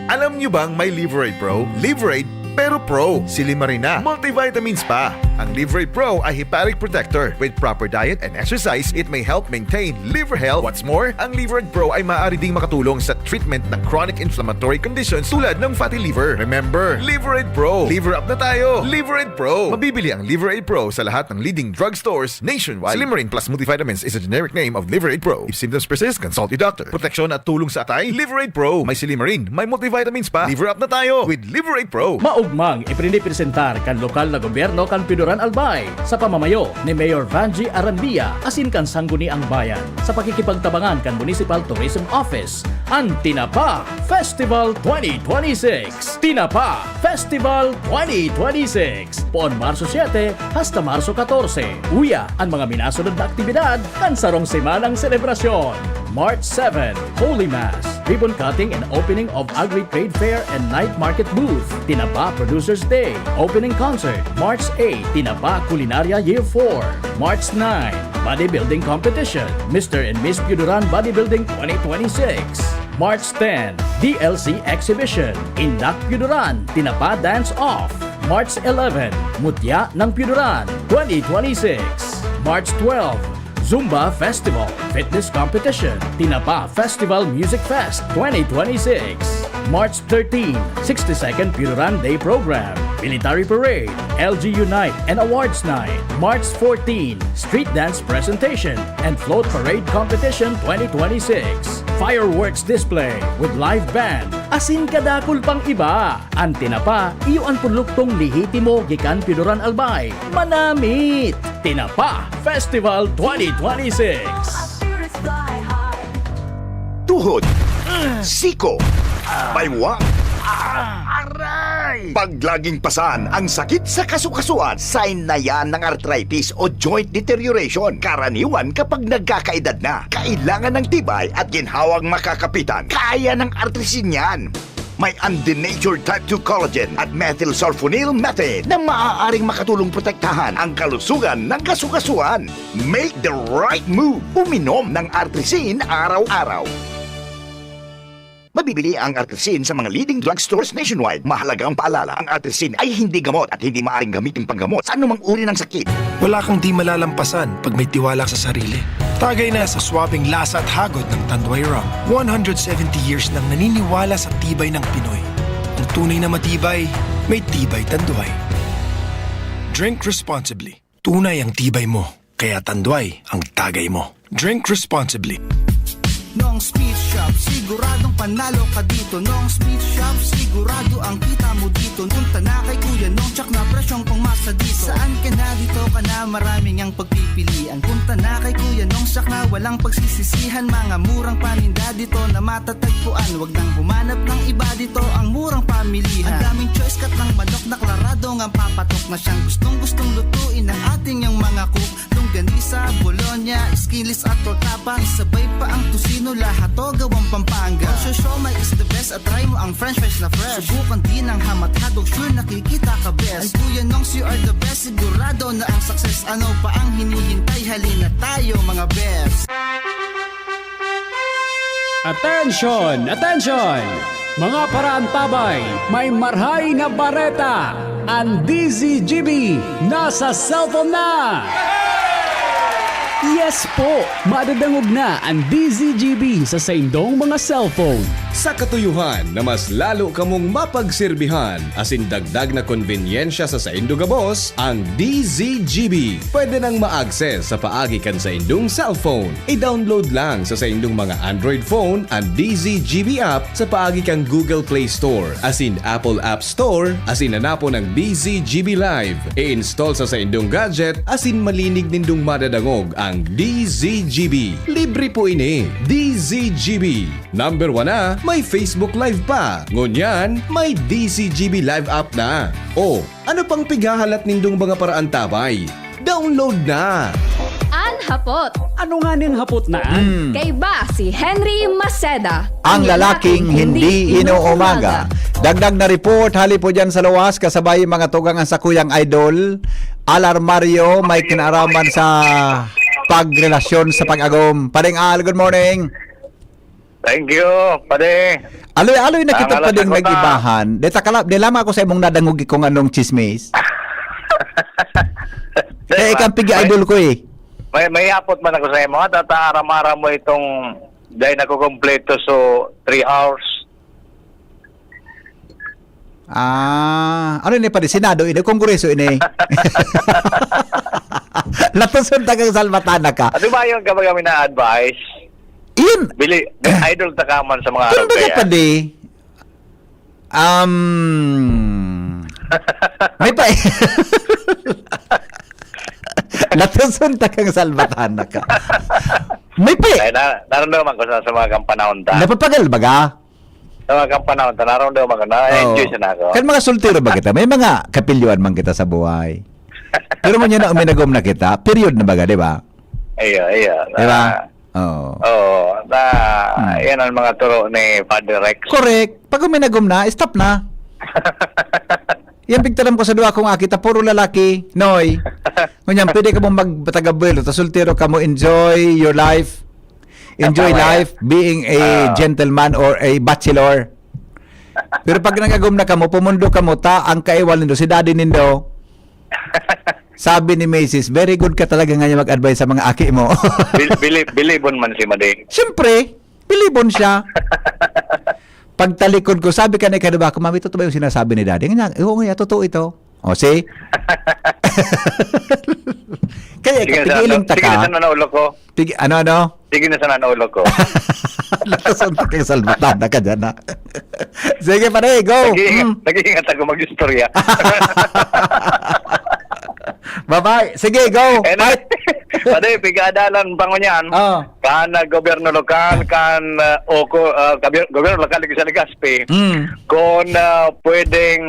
Alam nyo bang may Liver Aid Pro? Liver Aid, pero Pro. Silymarin na. Multivitamins pa. Ang Liver Aid Pro ay hepatic protector. With proper diet and exercise, it may help maintain liver health. What's more, ang Liver Aid Pro ay maaari ding makatulong sa treatment ng chronic inflammatory conditions tulad ng fatty liver. Remember, Liver Aid Pro. Liver up na tayo. Liver Aid Pro. Mabibili ang Liver Aid Pro sa lahat ng leading drugstores nationwide. Silymarin Plus Multivitamins is a generic name of Liver Aid Pro. If symptoms persist, consult your doctor. Proteksyon at tulong sa atay, Liver Aid Pro. May silymarin, may multivitamins pa. Liver up na tayo with Liver Aid Pro. Maogmang ipinipresentar kan lokal na gobyerno kan Piuduran, Albay, sa pamamayo ni Mayor Vangie Arandia, asin kan Sangguniang Bayan, sa pakikipagtabangan kan Municipal Tourism Office, an Tinapa Festival twenty twenty-six. Tinapa Festival twenty twenty-six. Poon Marso siete hasta Marso katorse. Uya an mga minasunod na aktibidad kan sarong semanang selebrasyon. March seven, Holy Mass, ribbon cutting and opening of Agri Trade Fair and Night Market Booth. Tinapa Producers Day, opening concert. March eight, Tinapa Culinaria Year four. March nine, Bodybuilding Competition, Mister and Miss Piuduran Bodybuilding twenty twenty-six. March ten, D L C Exhibition, Indak Piuduran, Tinapa Dance Off. March eleven, Mutya ng Pinuran twenty twenty-six. March twelve, Zumba Festival, Fitness Competition, Tinapa Festival Music Fest twenty twenty-six. March thirteen, sixty-second Pinuran Day Program, Military Parade, L G Unite and Awards Night. March fourteen, Street Dance Presentation and Float Parade Competition twenty twenty-six. Fireworks Display with live band. Asin kadakul pang iba. An Tinapa, iyo an pudluktong lehitimo gikan Pinuran Albay. Manamit! Tinapa Festival twenty twenty-six. Tuhod, siko, baywang, aray! Pag laging pasan ang sakit sa kasukasuan, sign na yan ng arthritis o joint deterioration. Karaniwan kapag nagkakaedad na, kailangan ng tibay at ginhawang makakapitan. Kaya ng artrisin yan. May undenatured type two collagen at methylsulfonyl methane na maaaring makatulong protektahan ang kalusugan ng kasukasuan. Make the right move. Uminom ng Artrisin araw-araw. Mabibili ang Artrisin sa mga leading drugstores nationwide. Mahalagang paalala, ang Artrisin ay hindi gamot at hindi maaaring gamitin panggamot sa anumang uri ng sakit. Wala kang di malalampasan pag may tiwala sa sarili. Tagay na sa swabing lasa at hagod ng Tanduay Rum. One hundred seventy years nang naniniwala sa tibay ng Pinoy. Ang tunay na matibay, may tibay Tanduay. Drink responsibly. Tunay ang tibay mo, kaya Tanduay ang tagay mo. Drink responsibly. Nong Speed Shop, siguradong panalo ka dito. Nong Speed Shop, sigurado ang kita mo dito. Punta na kay Kuya Nong, tsak na presyong pangmasa dito. Saan ka na dito ka na, maraming ang pagpipilian. Punta na kay Kuya Nong, tsak na walang pagsisisihan. Mga murang paninda dito na matatagpuan. Wag nang humanap ng iba dito, ang murang pamilihan. Ang daming choice, cut ng manok na klarado nga papatok na siyang gustong-gustong lutuin ng ating yang mga cook. Longganisa, Bologna, skinless at tortapa. Isabay pa ang tocino, lahat to gawang Pampanga. Ang siomai is the best at try mo ang french fries na fresh. Subukan din ang ham at hotdog, sure nakikita ka best. Ay Kuya Nongs, you are the best, sigurado na ang success. Ano pa ang hinihintay? Halina tayo mga best. Attention! Attention! Mga paraantabay, may marhay na bareta! Ang D Z G B nasa cellphone na! Yes po! Madadangog na ang D Z G B sa saindong mga cellphone. Sa katuyuhan na mas lalo kamong mapagserbihan asin dagdag na konbenyensya sa saindo gabos, ang D Z G B pwede nang ma-access sa paagi kan saindong cellphone. I-download lang sa saindong mga Android phone an D Z G B app sa paagi kan Google Play Store asin Apple App Store asin hanapon ang D Z G B Live. I-install sa saindong gadget asin malinig nindong madadangog ang D Z G B. Libre po ini. D Z G B. Number one na, may Facebook Live pa. Ngunyan, may D Z G B Live app na. O, ano pang pighahalat nindong mga paraantabay? Download na! An hapot. Ano nga ning hapot na? Kaiba si Henry Maceda. Ang lalaking hindi inuumaga. Dagdag na report, hali po dyan sa luwas, kasabay mga tugang ang sakuyang idol. Al Armario, may kinaraman sa pagrelasyon sa pag-agom. Paring Al, good morning. Thank you, pare. Aloy-aloy na kita Ang pa ding alas ako na. Nag-ibahan. Deta kalab, di lamang ako sa imong nadangog ko nga anong chismis. Eh, ikang pigi idol ko eh. May, may apot man ako sa imo. At aram-aram mo itong dahil nakukumpleto so three hours. Ah, ano ni pare? Senado ini, Kongreso ini. Natusunta kang salmatana ka. At di ba yung kapag kami na-advise? Iyan. Bili, idol ta ka man sa mga Pero araw kaya. Padi, um, may pa... Natusunta kang salmatana ka. May pa... Ay, na, naramdaman ko sa, sa mga kampanahon ta. Napapagal ba ka? Sa mga kampanahon ta, naramdaman ko. Na-enjoy Oo. siya na ako. Kan mga soltero ba kita? May mga kapilyuan man kita sa buhay. Pero mo niya na uminagom na kita, period na baga, di ba? Iyo, iyo. Di ba? Na, Oo. Oo. Na, Hmm. yan ang mga turo ni Padre Rex. Correct. Pag uminagom na, stop na. Yan pigtaram ko sa duwa kong aki, ta puro lalaki, Noy. Ngunyan, pwede ka mong magpatagabuelo, ta soltero ka mo, enjoy your life. Enjoy Tama yan. Life, being a Ah. gentleman or a bachelor. Pero pag nag-agom na kamo, pumundo kamo, ta ang kaiwal nindo, si daddy nindo. Sabi ni misis, "Very good ka talaga ngayon mag-advise sa mga aki mo." Bil-, bili-, bilibon man si Mading. Siyempre, bilibon siya. Pagtalikod ko, sabi ka na ikaduba ko, "Mami, totoo ba yung sinasabi ni Daddy?" Nga, "Oo nga, totoo ito." O, see? Kaya Sige na, pigiling sige na taka. Sana ulo ko. Pig-, ano, ano? Sige na sana ulo ko. Nakasuntok yung salbatana ka dyan, ha? Sige, pare, go. Nag-iingat, Mm. nag-iingat ako mag-istorya. Bye-bye. Sige, go. Eh, na, Fight. Pare, pigadalan pa ngunyan. Oh. Kan, ah, gobyerno lokal, kan, ah, o ko, ah, gobyerno lokal, sa Legazpi, Mm. kung, ah, pwedeng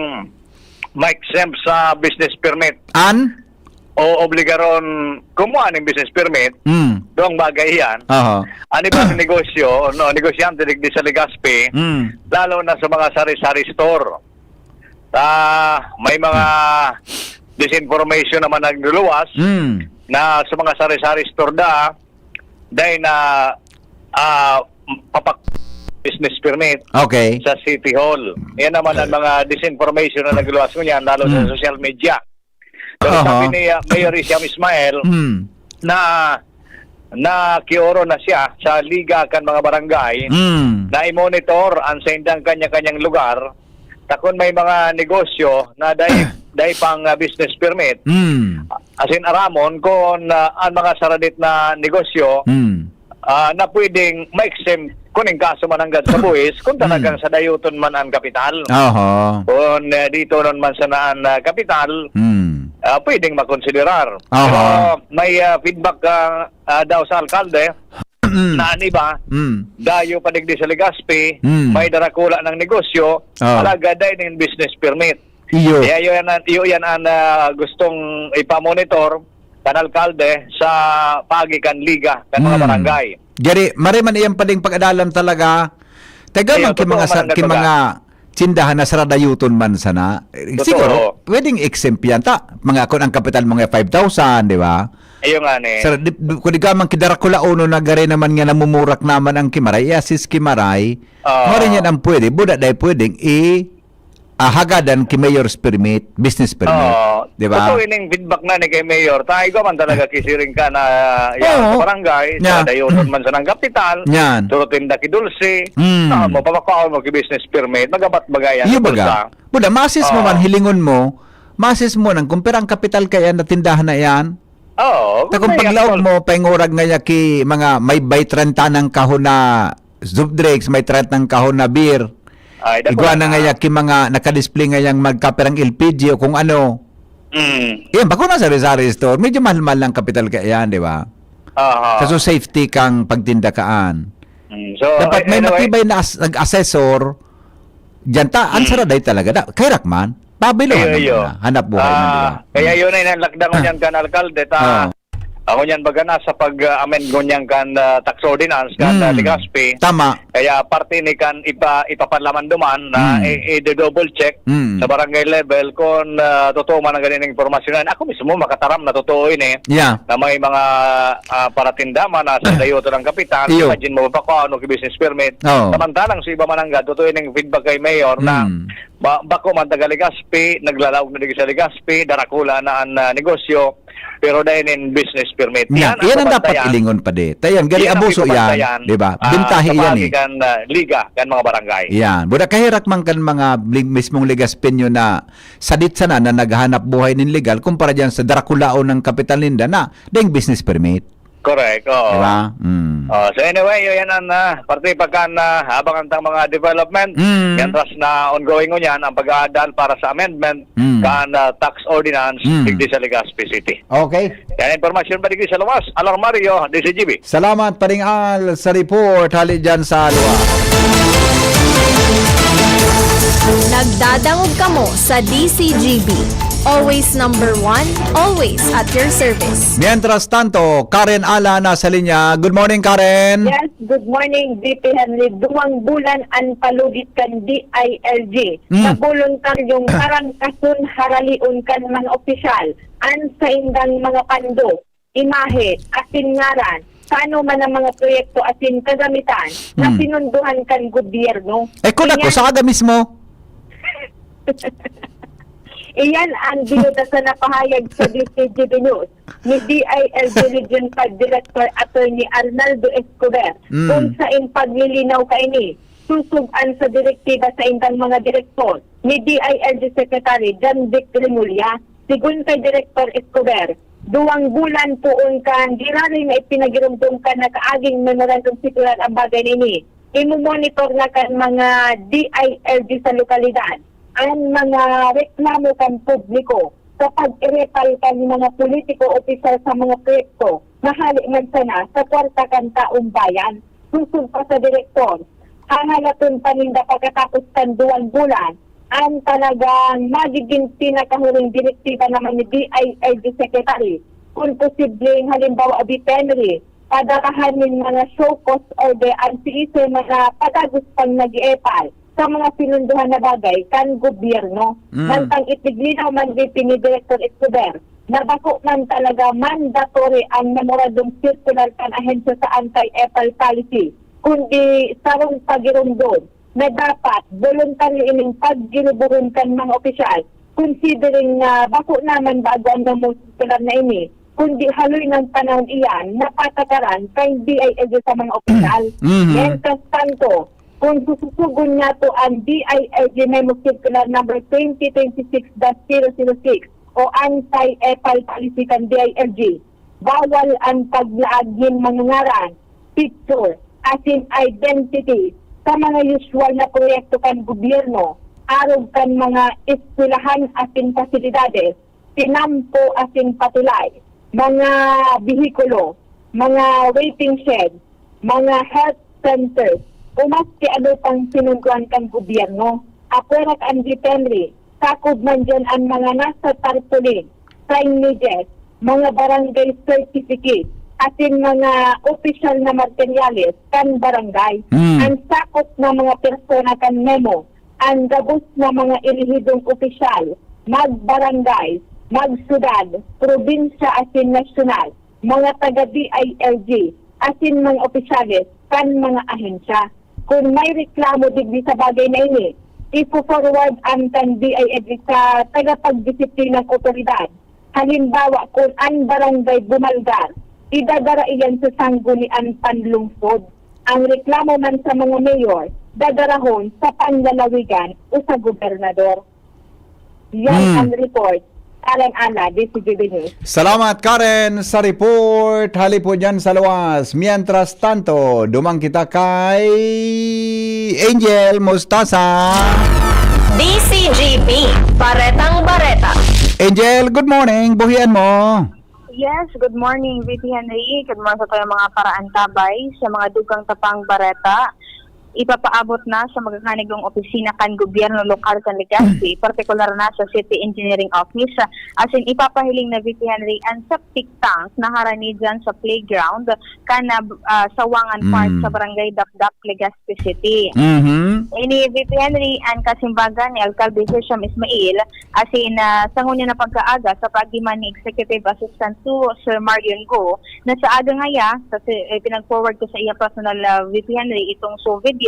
ma-exempt sa business permit. An? O obligaron kumuha ng business permit, Mm. dong bagay yan. Aha. Ano ba ang negosyo, no, negosyante digdi sa Legazpi, Mm. lalo na sa mga sari-sari store? Ah, may mga disinformation naman nagluluwas Mm. na sa mga sari-sari store da, dahil na, ah, papak-, business permit Okay. sa City Hall. Yan naman ang mga disinformation na nagluluwas ngunyan, lalo sa Mm. social media. Pero Aha. sabi ni, ah, Mayor Isiam Ismael Mm. na, na kioro na siya sa Liga kan mga barangay Mm. na i-monitor ang saindang kanya-kanyang lugar, ta kun may mga negosyo na dai, dai pang, ah, business permit, Mm. asin aramon kun, ah, ang mga saradit na negosyo, Mm. ah, na pwedeng ma-exempt kun in kaso man nanggad sa buhis, kun Mm. talagang sadayoton man ang kapital. Aha. Kun, eh, dito nun man sana ang, ah, kapital, Mm. ah, pwedeng makonsiderar. Aha. Pero may, ah, feedback, ah, ah, daw sa alkalde Mm. na an iba, Mm. dayo pa digdi sa Legazpi, Mm. may darakula ng negosyo, Ah. alagad dai nin business permit. Iyo. Kaya yun yan, yun yan ang, ah, gustong ipamonitor kan alkalde sa paagi kan liga kan mga Mm. barangay. Gari, mare man iyang pwedeng pag-adalan talaga. Taga Iyo, man ki totoo mga man sa-, ang ki nagbaga. mga tindahan na saradayoton man sana. Eh, Totoo. siguro, pwedeng exempt yan. Ta, mga kun ang kapital mo nga five thousand, di ba? Iyo nga ni. Sa, di, di, kung di ka man ki darakula uno na gari naman nga namumurak naman ang kimaray, i-assist kimaray, Ah. mare yan ang pwede. Buda dai pwedeng i- ah, hagadan ki mayor's permit, business permit, Oo. di ba? Totoo ining feedback na ni kay Mayor. Ta, igwa man talaga kisiring ka na, ah, yan Oo. sa barangay, Nya. sa dayoton man sa nang kapital, Nyan. surutin da ki dulce, Mm. ah, mo, papakaon mo ki business permit, magabat bagay yan Iyo sa baga. bulsa. Buda, masis mo Oo. man, hilingon mo, masis mo nang kumpira ang kapital kaya na tindahan na yan. Oo, Ta kung may paglaog actual mo, paingurag nga niya ki mga may bay trenta ng kahon na soft drinks, may trenta ng kahon na beer. Ay, dako Igwa na na. nga niya ki mga nakadisplay nga yang magkapirang L P G o kung ano. Mm. Yan, bako na sari-sari store. Medyo mahal-mahal lang kapital ka yan, di ba? Aha. Kaso safety kang pagtinda kaan. Mm. So, Dapat may anyway. matibay na as-, nag-assessor. Diyan ta, ang Mm. saraday talaga. Da, kay Rakman, Babylon Iyo, naman iyo. na. Hanap buhay man, di ba? Ah, kaya Mm. yun ay nalakdan ko Ah. niyan kan alkalde, ta, Oo. ako niyan baga na sa pag-amend ko niyan kan, ah, tax ordinance kan, ah, Mm. Legazpi. Tama. Kaya parte ni kan ipa-, ipaparlaman duman na Mm. i-, i-double check Mm. sa barangay level kung, ah, totoo man ang ganyan impormasyon na. Ako mismo makataram na totoo ini, Yeah. na may mga, ah, paratinda man na sa dayoton ng kapital. Iyo. Imagine mo pa kung ano ki business permit. Oo. Samantalang sa iba man ang totoo ining feedback kay Mayor na Mm. Ba-, bako man taga Legazpi, naglalaog na digdi sa Legazpi, darakula na an, ah, negosyo, pero dai nin business permit. Yan, Yan, yan ang dapat kabantayan. ilingon pa di. Ta yan, gari Yan ang abuso yan, kabantayan, di ba? ah, Bintahi sa yan, paagi eh. kan, ah, liga, kan mga barangay. Yan. Buda kaherak man kan mga li-, mismong Legazpeño na sadit sana na naghahanap buhay nin legal kumpara diyan sa darakulaon ng kapital ninda na daing business permit. Correct, oo. Di ba? Mm. Oh, so anyway, yun yan ang, ah, parte pagka na habang ang tang mga development, Mm. mientras na ongoing ngunyan ang pag-aadal para sa amendment Mm. kan, ah, tax ordinance Mm. digdi sa Legazpi City. Okay. Yan ang impormasyon pa digdi sa luwas. Alarmario, D C G B. Salamat, Paring Al, sa report. Hali dyan sa luwas. Nagdadangog kamo sa D C G B. Always number one, always at your service. Mientras tanto, Karen Ala nasa linya. Good morning, Karen. Yes, good morning, V P Henry. Duwang bulan an palugit kan D I L G. Mm. Sa boluntaryong tarangkason haralion kan mga opisyal, an saindang mga pando, imahe, asin ngaran, sa ano man ang mga proyekto asin kagamitan na Mm. pinundohan kan gobyerno. Eh, kun ako, Kaya sa aga mismo, Iyan ang binuta sa napahayag sa D C G B News ni D I L G Region five Director Attorney Arnaldo Escobar, Mm. kung sa in paglilinaw kaini, susuban sa direktiba sa indang mga direktor ni D I L G Secretary John Vic Remulla. Sigon kay Director Escobar, duwang bulan poon kan giraray na ipinagirumdom kan nakaaging memorandum circular ang bagay na ini. Imo-monitor na kan mga D I L G sa lokalidad an mga reklamo kan publiko sa pag-irepal kan mga politiko opisyal sa mga proyekto na hali man sana sa kwarta kan taong bayan. Susugo pa sa direktor, hahalaton pa ninda pagkatapos kan duwang bulan an talagang magiging pinakahuling direktiba naman ni D I L G Secretary. Kung posibleng halimbawa, Vic Henry, padarahan nin mga show cause order ang C E C mga padagos pang nag-iepal sa mga pinunduhan na bagay kan gobyerno. Mm. Mantang ipiglinaw man din ni Director Escobar na bako man talaga mandatory ang memorandum circular kan ahensya sa anti-epal policy, kundi sarong pagirumdom na dapat voluntaryo ining paggirubohon kan mga opisyal, considering na bako naman bago ang memorandum circular na ini, kundi haloy ng panahon iyan na patakaran kan D I L G sa mga opisyal. Mhm. Mientras tanto, kung sususugon niya to ang D I L G Memo Circular Number twenty twenty-six dash zero zero six o Anti-Epal Policy kan D I L G, bawal ang paglaag nin mga ngaran, picture, asin identity sa mga usual na proyekto kan gobyerno, arog kan mga eskwelahan asin pasilidades, tinampo asin patulay, mga behikulo, mga waiting shed, mga health centers, o maski ano pang pinunduan kan gobyerno. Apwera kan Vic Henry, sakop man diyan ang mga nasa tarpaulin, signages, mga barangay certificate, asin mga opisyal na materyales kan barangay. Hmm. Ang sakop na mga persona kan memo, ang gabos na mga elehidong opisyal, magbarangay, magsyudad, probinsya asin nasyonal, mga taga D I L G, asin mga opisyales kan mga ahensya. Kung may reklamo digdi sa bagay na ini, ifo-forward an kan D I L G sa tagapagdisiplinang otoridad. Halimbawa, kun an barangay bumalgar, idadara iyan sa sanggunian panlungsod. Ang reklamo man sa mga mayor, dadarahon sa panlalawigan o sa gobernador. Yan Hmm. ang report. Alan Ala, D C G B News. Salamat, Karen, sa report. Hali po dyan sa luwas. Mientras tanto, duman kita kay Angel Mostasa. D C G B, Baretang Bareta. Angel, good morning. Buhian mo. Yes, good morning, V P Henry. Good morning sa tayong mga paraantabay, sa mga dugang tapang bareta. Ipapaabot na sa magkakanigong opisina kan gobyerno lokal kan Legazpi, partikular na sa City Engineering Office, asin ipapahiling na, V P Henry, ang septic tank na harani dyan sa playground kan, ah, Sawangan Park Mm. sa Barangay Dapdap, Legazpi City. Mhm. Ini, V P Henry, an kasimbagan ni Alcalde Hisham Ismail, asin, ah, sa ngunyan na pagkaaga, sa pag-agi man ni Executive Assistant to Sir Marion Go, na sa aga ngaya, sa si-, eh, pinag-forward ko sa iya personal, ah, V P Henry, itong so video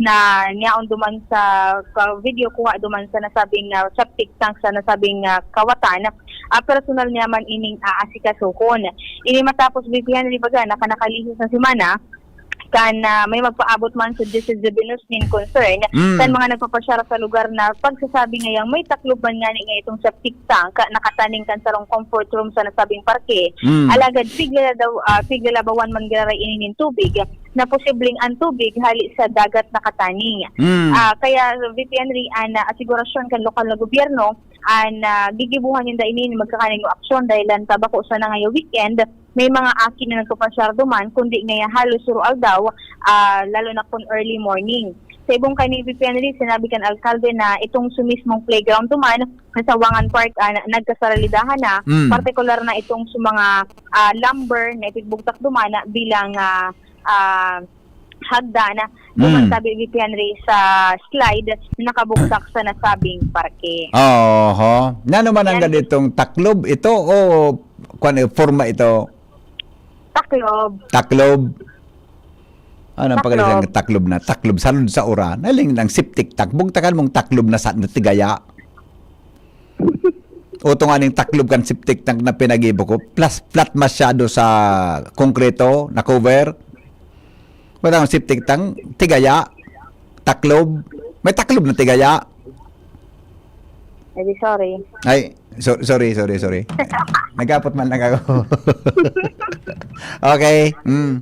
na niyaon duman sa, ka-, video kuha duman sa nasabing, ah, septic tank sa nasabing, ah, kawatan. Ah, personal niya man ining aasikasuhon. Ini matapos, V P Henry, baga, naka-, nakalihis na semana, kan, ah, may magpaabot man sa D C G B News nin concern Mm. kan mga nagpapasyar sa lugar na pagsasabi ngayang may taklob man ngani nga itong septic tank nakataning kan sarong comfort room sa nasabing parke. Mm. Alagad pigla daw, ah, piglalabawan man giraray ini nin tubig na posibleng an tubig hali sa dagat nakataning. Mm. Ah, kaya, V P Henry, an, ah, asigurasyon kan lokal na gobyerno, an, ah, gigibuhan ninda ini nin magkakanigong aksyon dahil an tabako sana ngayong weekend, may mga aki na nagpapasyar duman, kundi ngaya halos suro aldaw, ah, lalo na kun early morning. Sa ibong kani, V P Henry, sinabi kan alkalde na itong sa mismong playground duman, na Sawangan Park, ah, na, nagkasaralidahan na, Mm. partikular na itong sa mga, ah, lumber na ipigbugtak duman na bilang, ah, ah, hagdan, duman Mm. sabi, V P Henry, sa slide na nakabugtak sa nasabing parke. Oho. Nano man ang Yan. ganitong taklob ito o kwan, eh, forma ito? Taklob. Taklob. Ano ang Taklob. pagkakasang taklob na? Taklob, salud sa uran. Naling ng septic tank. Bugtakan mong taklob na sa, na tigaya. O tunga ning taklob kan septic tank na pinagibo ko, plus flat masyado sa konkreto na cover. Wala ang septic tank, tigaya, taklob. May taklob na tigaya. Eh, di sorry. Ay, so, sorry, sorry, sorry. Nagapot man lang ako. Okay. Mm.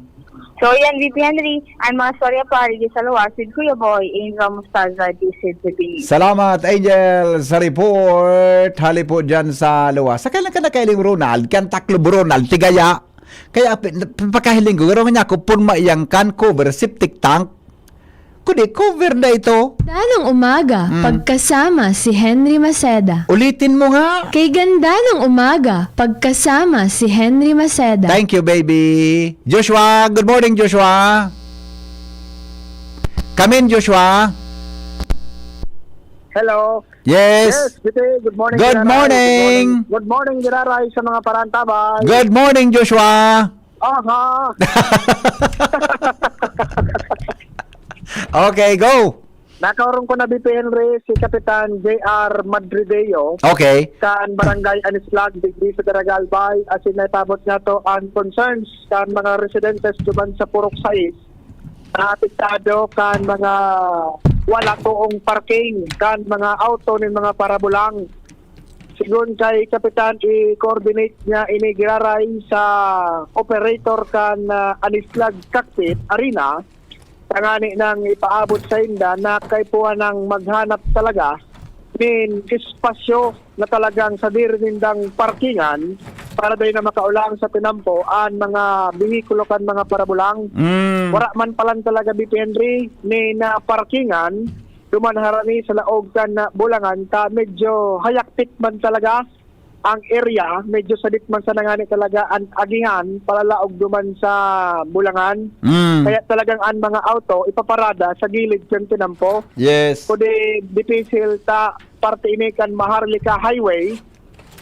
So, yan, V P Henry, ang mga storya po, ari sa luwas with Kuya Boy, Angel Mostaza, D C T V. Salamat, Angel, sa report. Hali po dyan sa luwas. Sa kailan ka nakailing, Ronald? Kan taklob, Ronald, tigaya. Kaya pi- pakahiling ko, garo niya ako, pun maiyang kan cover, septic tank. Kundi cover na ito. Danang umaga, Mm. pagkasama si Henry Maceda. Ulitin mo nga. Kay ganda ng umaga, pagkasama si Henry Maceda. Thank you, baby. Joshua, good morning, Joshua. Come in, Joshua. Hello. Yes. Yes, good, good morning. Good Kuya Ray. morning. Good morning, good morning, Kuya Ray, sa mga parantabay. Good morning, Joshua. Aha. Okay, go. Nakaurong ko na, V P Henry, si Kapitan J R Madrideo Okay. kan Barangay Anislag, digdi sa Daraga, Albay, asin naitabot niya to ang concerns kan mga residentes duman sa Purok sais na apektado kan mga wala toong parking kan mga auto nin mga parabulang. Sigon kay Kapitan, i-coordinate niya ini giraray sa operator kan ah, Anislag Cockpit Arena, tangani nang ipaabot sa inda na kaipuhan nang maghanap talaga nin espasyo na talagang sadiri nindang parkingan para dai na makaolang sa tinampo an mga behikulo kan mga parabulang. Mm. Wara man palan talaga, V P Henry, ni na parkingan duman harani sa laog kan ah, bulangan ta medyo hayakpit man talaga ang area, medyo sadit man sana ngani talaga an agihan palalaog duman sa bulangan. Mm. Kaya talagang an mga auto ipaparada sa gilid kan tinampo. Yes. Kundi dipisil ta parte ini kan Maharlika Highway,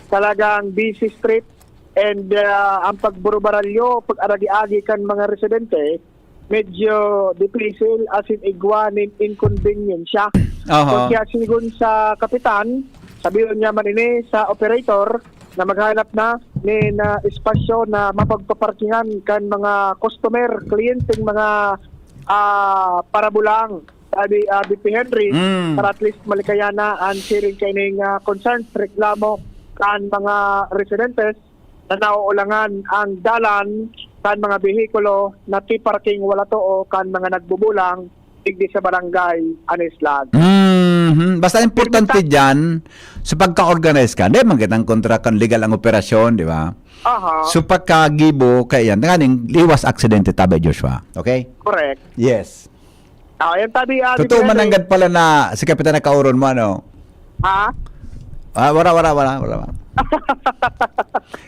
talagang busy street, and ah, ang pagburubaralyo, pag-aragi-agi kan mga residente, medyo dipisil asin igwa nin inkonbeniensya. Aha. Kaya sigon sa kapitan, sabihon niya man ini sa operator na maghanap na nin ah, espasyo na mapagpaparkingan kan mga customer, kliyenteng mga ah, parabulang. Sabi ah, V P Henry, Mm. para at least malikaya na ang siring kaining ah, concerns, reklamo kan mga residentes na naoolangan ang dalan kan mga behikulo na ti-parking wala too kan mga nagbubulang digdi sa barangay Anislag. Mhm. Basta importante dyan, sa pagka-organize ka, di man kitang kontra kan legal ang operasyon, di ba? Aha, So pagkagibo, kaya yan, nganing liwas aksidente tabi, Joshua. Okay? correct. Yes. Ah, yan tabi, ah, Totoo Depende. Mananggad pala na si Kapitan nakauron mo, ano? Ha? Ah, wala, wala, wala, wala.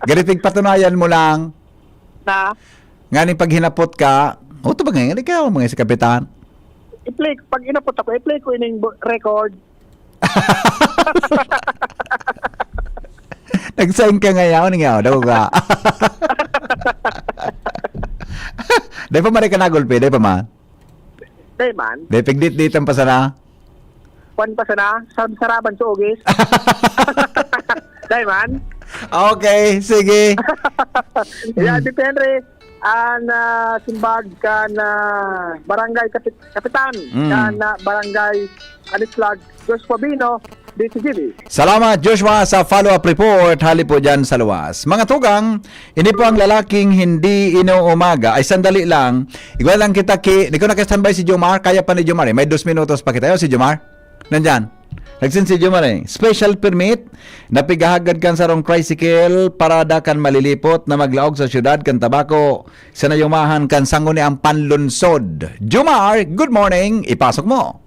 Garitig patunayan mo lang. Na? Nganing paghinapot ka, o ito ba ngayon? Ikaw, mga si Kapitan. I-play, pag inapot ako, i-play ko ining bu- record. Nag-sign ka ngayon, nga, daw ka. Dahil pa maray ka nagulpi, dahil pa man. Dahil man, Dahil pigdit-ditan pa sana. kwan pa sana, sa saraban sa ugis. Dahil man, Okay, sige. yeah, depende. Ang ah, simbag kan ah, barangay kapit- kapitan, Mm. kan ah, barangay Anislag, Joshua Bino, D C G B. Salamat, Joshua, sa follow-up report. Hali po dyan sa luwas. Mga tugang, ini po ang lalaking hindi inuumaga. Ay, sandali lang. Igwa lang kita ki... Di ko naka-standby si Jomar. Kaya pa ni Jomar eh. May dos minutos pa kita. Yo, si Jomar. Nandyan. Nagsin si Jomar eh. Special permit na pigahagad kan sarong tricycle parada kan malilipot na maglaog sa syudad kan Tabaco sa nayumahan kan Sangguniang Panlungsod. Jomar, good morning. Ipasok mo.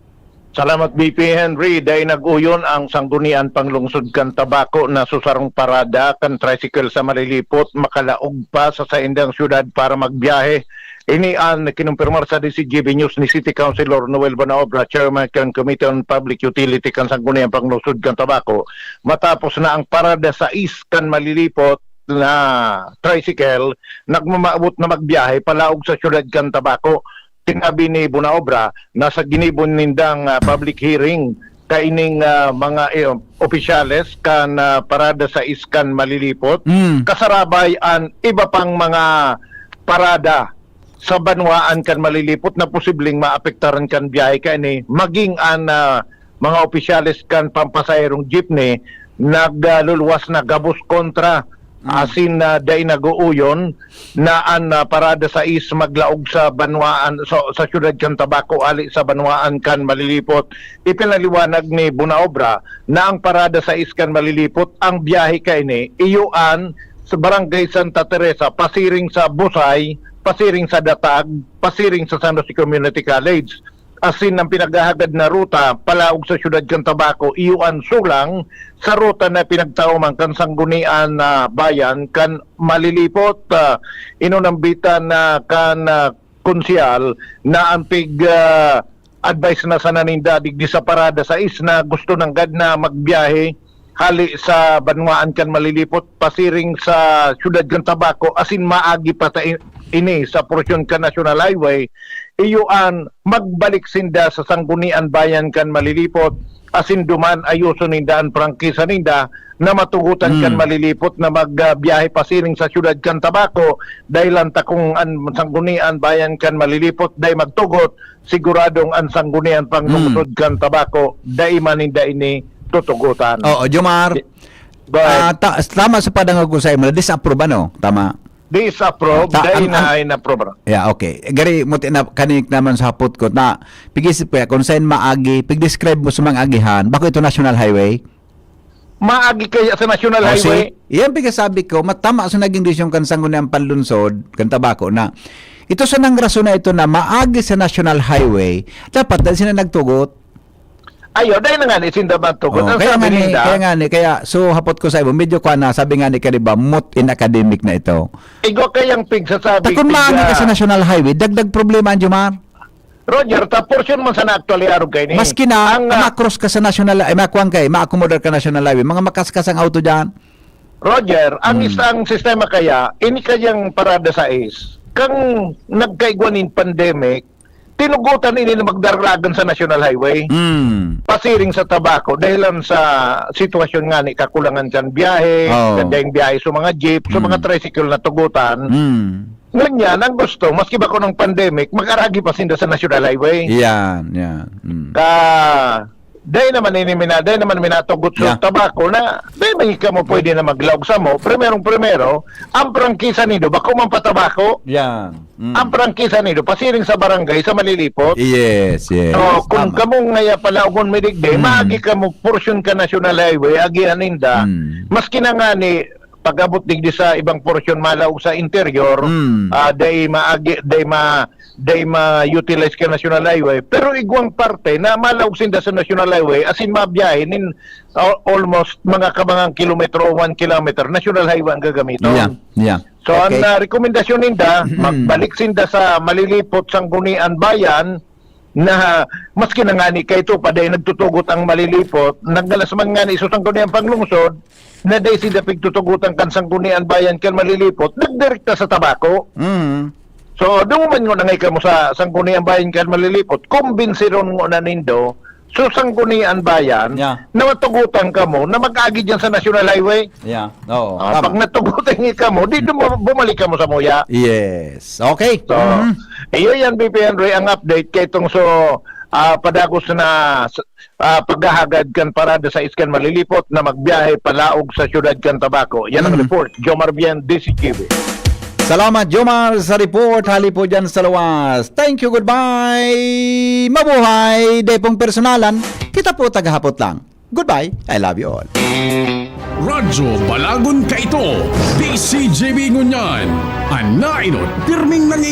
Salamat, V P Henry. Dai nag-uyon ang Sanggunian Panglungsod kan Tabaco na susarong parada kan tricycle sa malilipot makalaog pa sa saindang syudad para magbiyahe. Ini an kinumpirmar sa D C G B News ni City Councilor Noel Bonaobra, Chairman kan Committee on Public Utility kan Sanggunian Panglungsod kan Tabaco, matapos na ang parada sa is kan malilipot na tricycle, nagmamaabot na magbiyahe palaog sa syudad kan Tabaco. Sinabi ni Bonaobra na sa ginibo nindang ah, public hearing kaining, ah, mga, eh, opisyales kan, ah, parada sais kan Malilipot. Mm. Kasarabay an iba pang mga parada sa banwaan kan Malilipot na posibleng maapektaran kan biyahe kaini, maging an, ah, mga opisyales kan pampasaherong jeepney nagluluwas na gabos kontra, Mm. asin na dai nag-uuyon na an, ah, parada sais maglaog sa banwaan, sa, sa siyudad kan Tabaco, hali sa banwaan kan Malilipot. Ipinaliwanag ni Bunaobra na ang parada sais kan Malilipot, ang biyahe kaini, iyo an sa Barangay Santa Teresa, pasiring sa Busay, pasiring sa Datag, pasiring sa San Jose Community College. Asin ang pinaghahagad na ruta palaog sa siyudad kan Tabaco, iyo an sulang sa ruta na pinagtao man kan Sanggunian na Bayan kan Malilipot. Ah, inunambitan na kan, ah, konsehal na ang pig, ah, advice na sana ninda digdi sa parada sais na gusto nanggad na magbiyahe hali sa banwaan kan Malilipot pasiring sa siyudad kan Tabaco asin maagi pa ta in-, ini sa porsyon kan National Highway, iyo an magbalik sinda sa Sanggunian Bayan kan Malilipot asin duman ayoson ninda an prangkisa ninda na matugotan kan Hmm. Malilipot na mag, ah, biyahe pasiring sa siyudad kan Tabaco, dahil lang ta kung an Sanggunian Bayan kan Malilipot dai magtugot, siguradong an Sanggunian Panglungsod Hmm. kan Tabaco, dai man ninda ini tutugotan. Oo, Jomar. Di-, go ahead. Ah, ta-, tama sa padangog ko sa imo, na-disapprove, ano? Tama. Disapprove, Ah, ta-, dai ang, na ang, ay na-approve. Yeah, okay. Gari mo tina-, kanik naman sa hapot ko na, pigis-, kaya kung saan maagi, pig-describe mo sa mga agihan, bako ito National Highway? Maagi kaya sa National O, Highway? Si, yan pigkasabi ko, matama sa naging desisyon kan Sangguniang Panlungsod, kan Tabaco na, ito sa nang rason na ito na maagi sa National Highway, dapat dahil sila nagtugot. Ayo, dahil na nga ni sinda magtugot. Oh, Ang kaya sabi nga ni, ninda, kaya nga ni, kaya, so, hapot ko sa ibo, medyo kwa na, sabi nga ni Kariba, moot in academic na ito. Igwa kayang pigsasabi, Takon maagi ka sa National Highway, dagdag problema, Jomar. Roger, ta porsyon man sana actually arog kaini. Maski na, Ang, ah, ma-cross ka sa National, ay, makuwang ka, eh, ma-accommodate ka National Highway. Mga makaskas ang auto dyan. Roger, ang Hmm. isang sistema kaya, ini kayang parada sais, kang nagkaigwa nin pandemic, tinugutan ini na magdaragan sa National Highway. Hmm. Pasiring sa Tabaco, dahil lang sa sitwasyon nga ni kakulangan kan biyahe, Oo. kan daing biyahe sa mga jeep, sa mga Hmm. tricycle na tugutan. Hmm. Ngunyan, ang gusto, maski ba ko ng pandemic, mag-aragi pa sinda sa National Highway. Yan, yan. Mm. Ka, dai naman ini mina-, dai naman minatugot sa Yeah. Tabaco na, dai man kamo pwede na maglaog sa mo. Primerong primero, ang prangkisa nindo, bako man pa Tabaco. Yan. Mm. Ang prangkisa nindo, pasiring sa barangay, sa Malilipot. Yes, yes. So, kung Tama. kamo ngaya palaogon mi digdi, Mm. maagi kamo portion ka National Highway, agihan ninda. Mm. Maski na nga ni, pag-abot digdi sa ibang porsyon malaog sa interior, Mm. ah, dai maagi, dai ma-, dai ma-utilize ka National Highway. Pero igwang parte na malaog sinda sa National Highway, as in mabiyahe nin, ah, almost mga kabangang kilometro o one kilometer, National Highway ang gagamiton. Yeah, yeah. So, ang, Okay. ah, rekomendasyon ninda, Mm. magbalik sinda sa Malilipot, Sanggunian, Bayan, na maski na ngani kaito pa dai nagtutugot ang Malilipot, naggalas man ngani sa Sangguniang Panglungsod, na dai sinda pigtutugotan kan Sanggunian Bayan kan Malilipot, nagdirekta sa Tabaco. Mm. So, dunguman ngona ngay kamo sa Sanggunian Bayan kan Malilipot, kumbinsiron ngona nindo, so Sanggunian Bayan, Yeah. na matugotan kamo na mag-agi diyan sa National Highway. Yeah. Oo, Ah, tama. pag natugutan niyo kamo, di dum-, bumalik kamo sa muya. Yes. Okay. So, Mhm. iyo yan, B P Henry, ang update kay itong so, ah, padagos na s-, ah, paghahagad kan parada sais kan Malilipot na magbiyahe palaog sa siyudad kan Tabaco. Yan ang Mhm. report. Jomar Bien, D Z G B. Salamat, Jomar, sa report. Hali po dyan sa luwas. Thank you, goodbye. Mabuhay. Dai pong personalan. Kita po, tagahapot lang. Goodbye. I love you all. Radyo Balagon kaito, D Z G B ngunyan. An nainot, pirming nang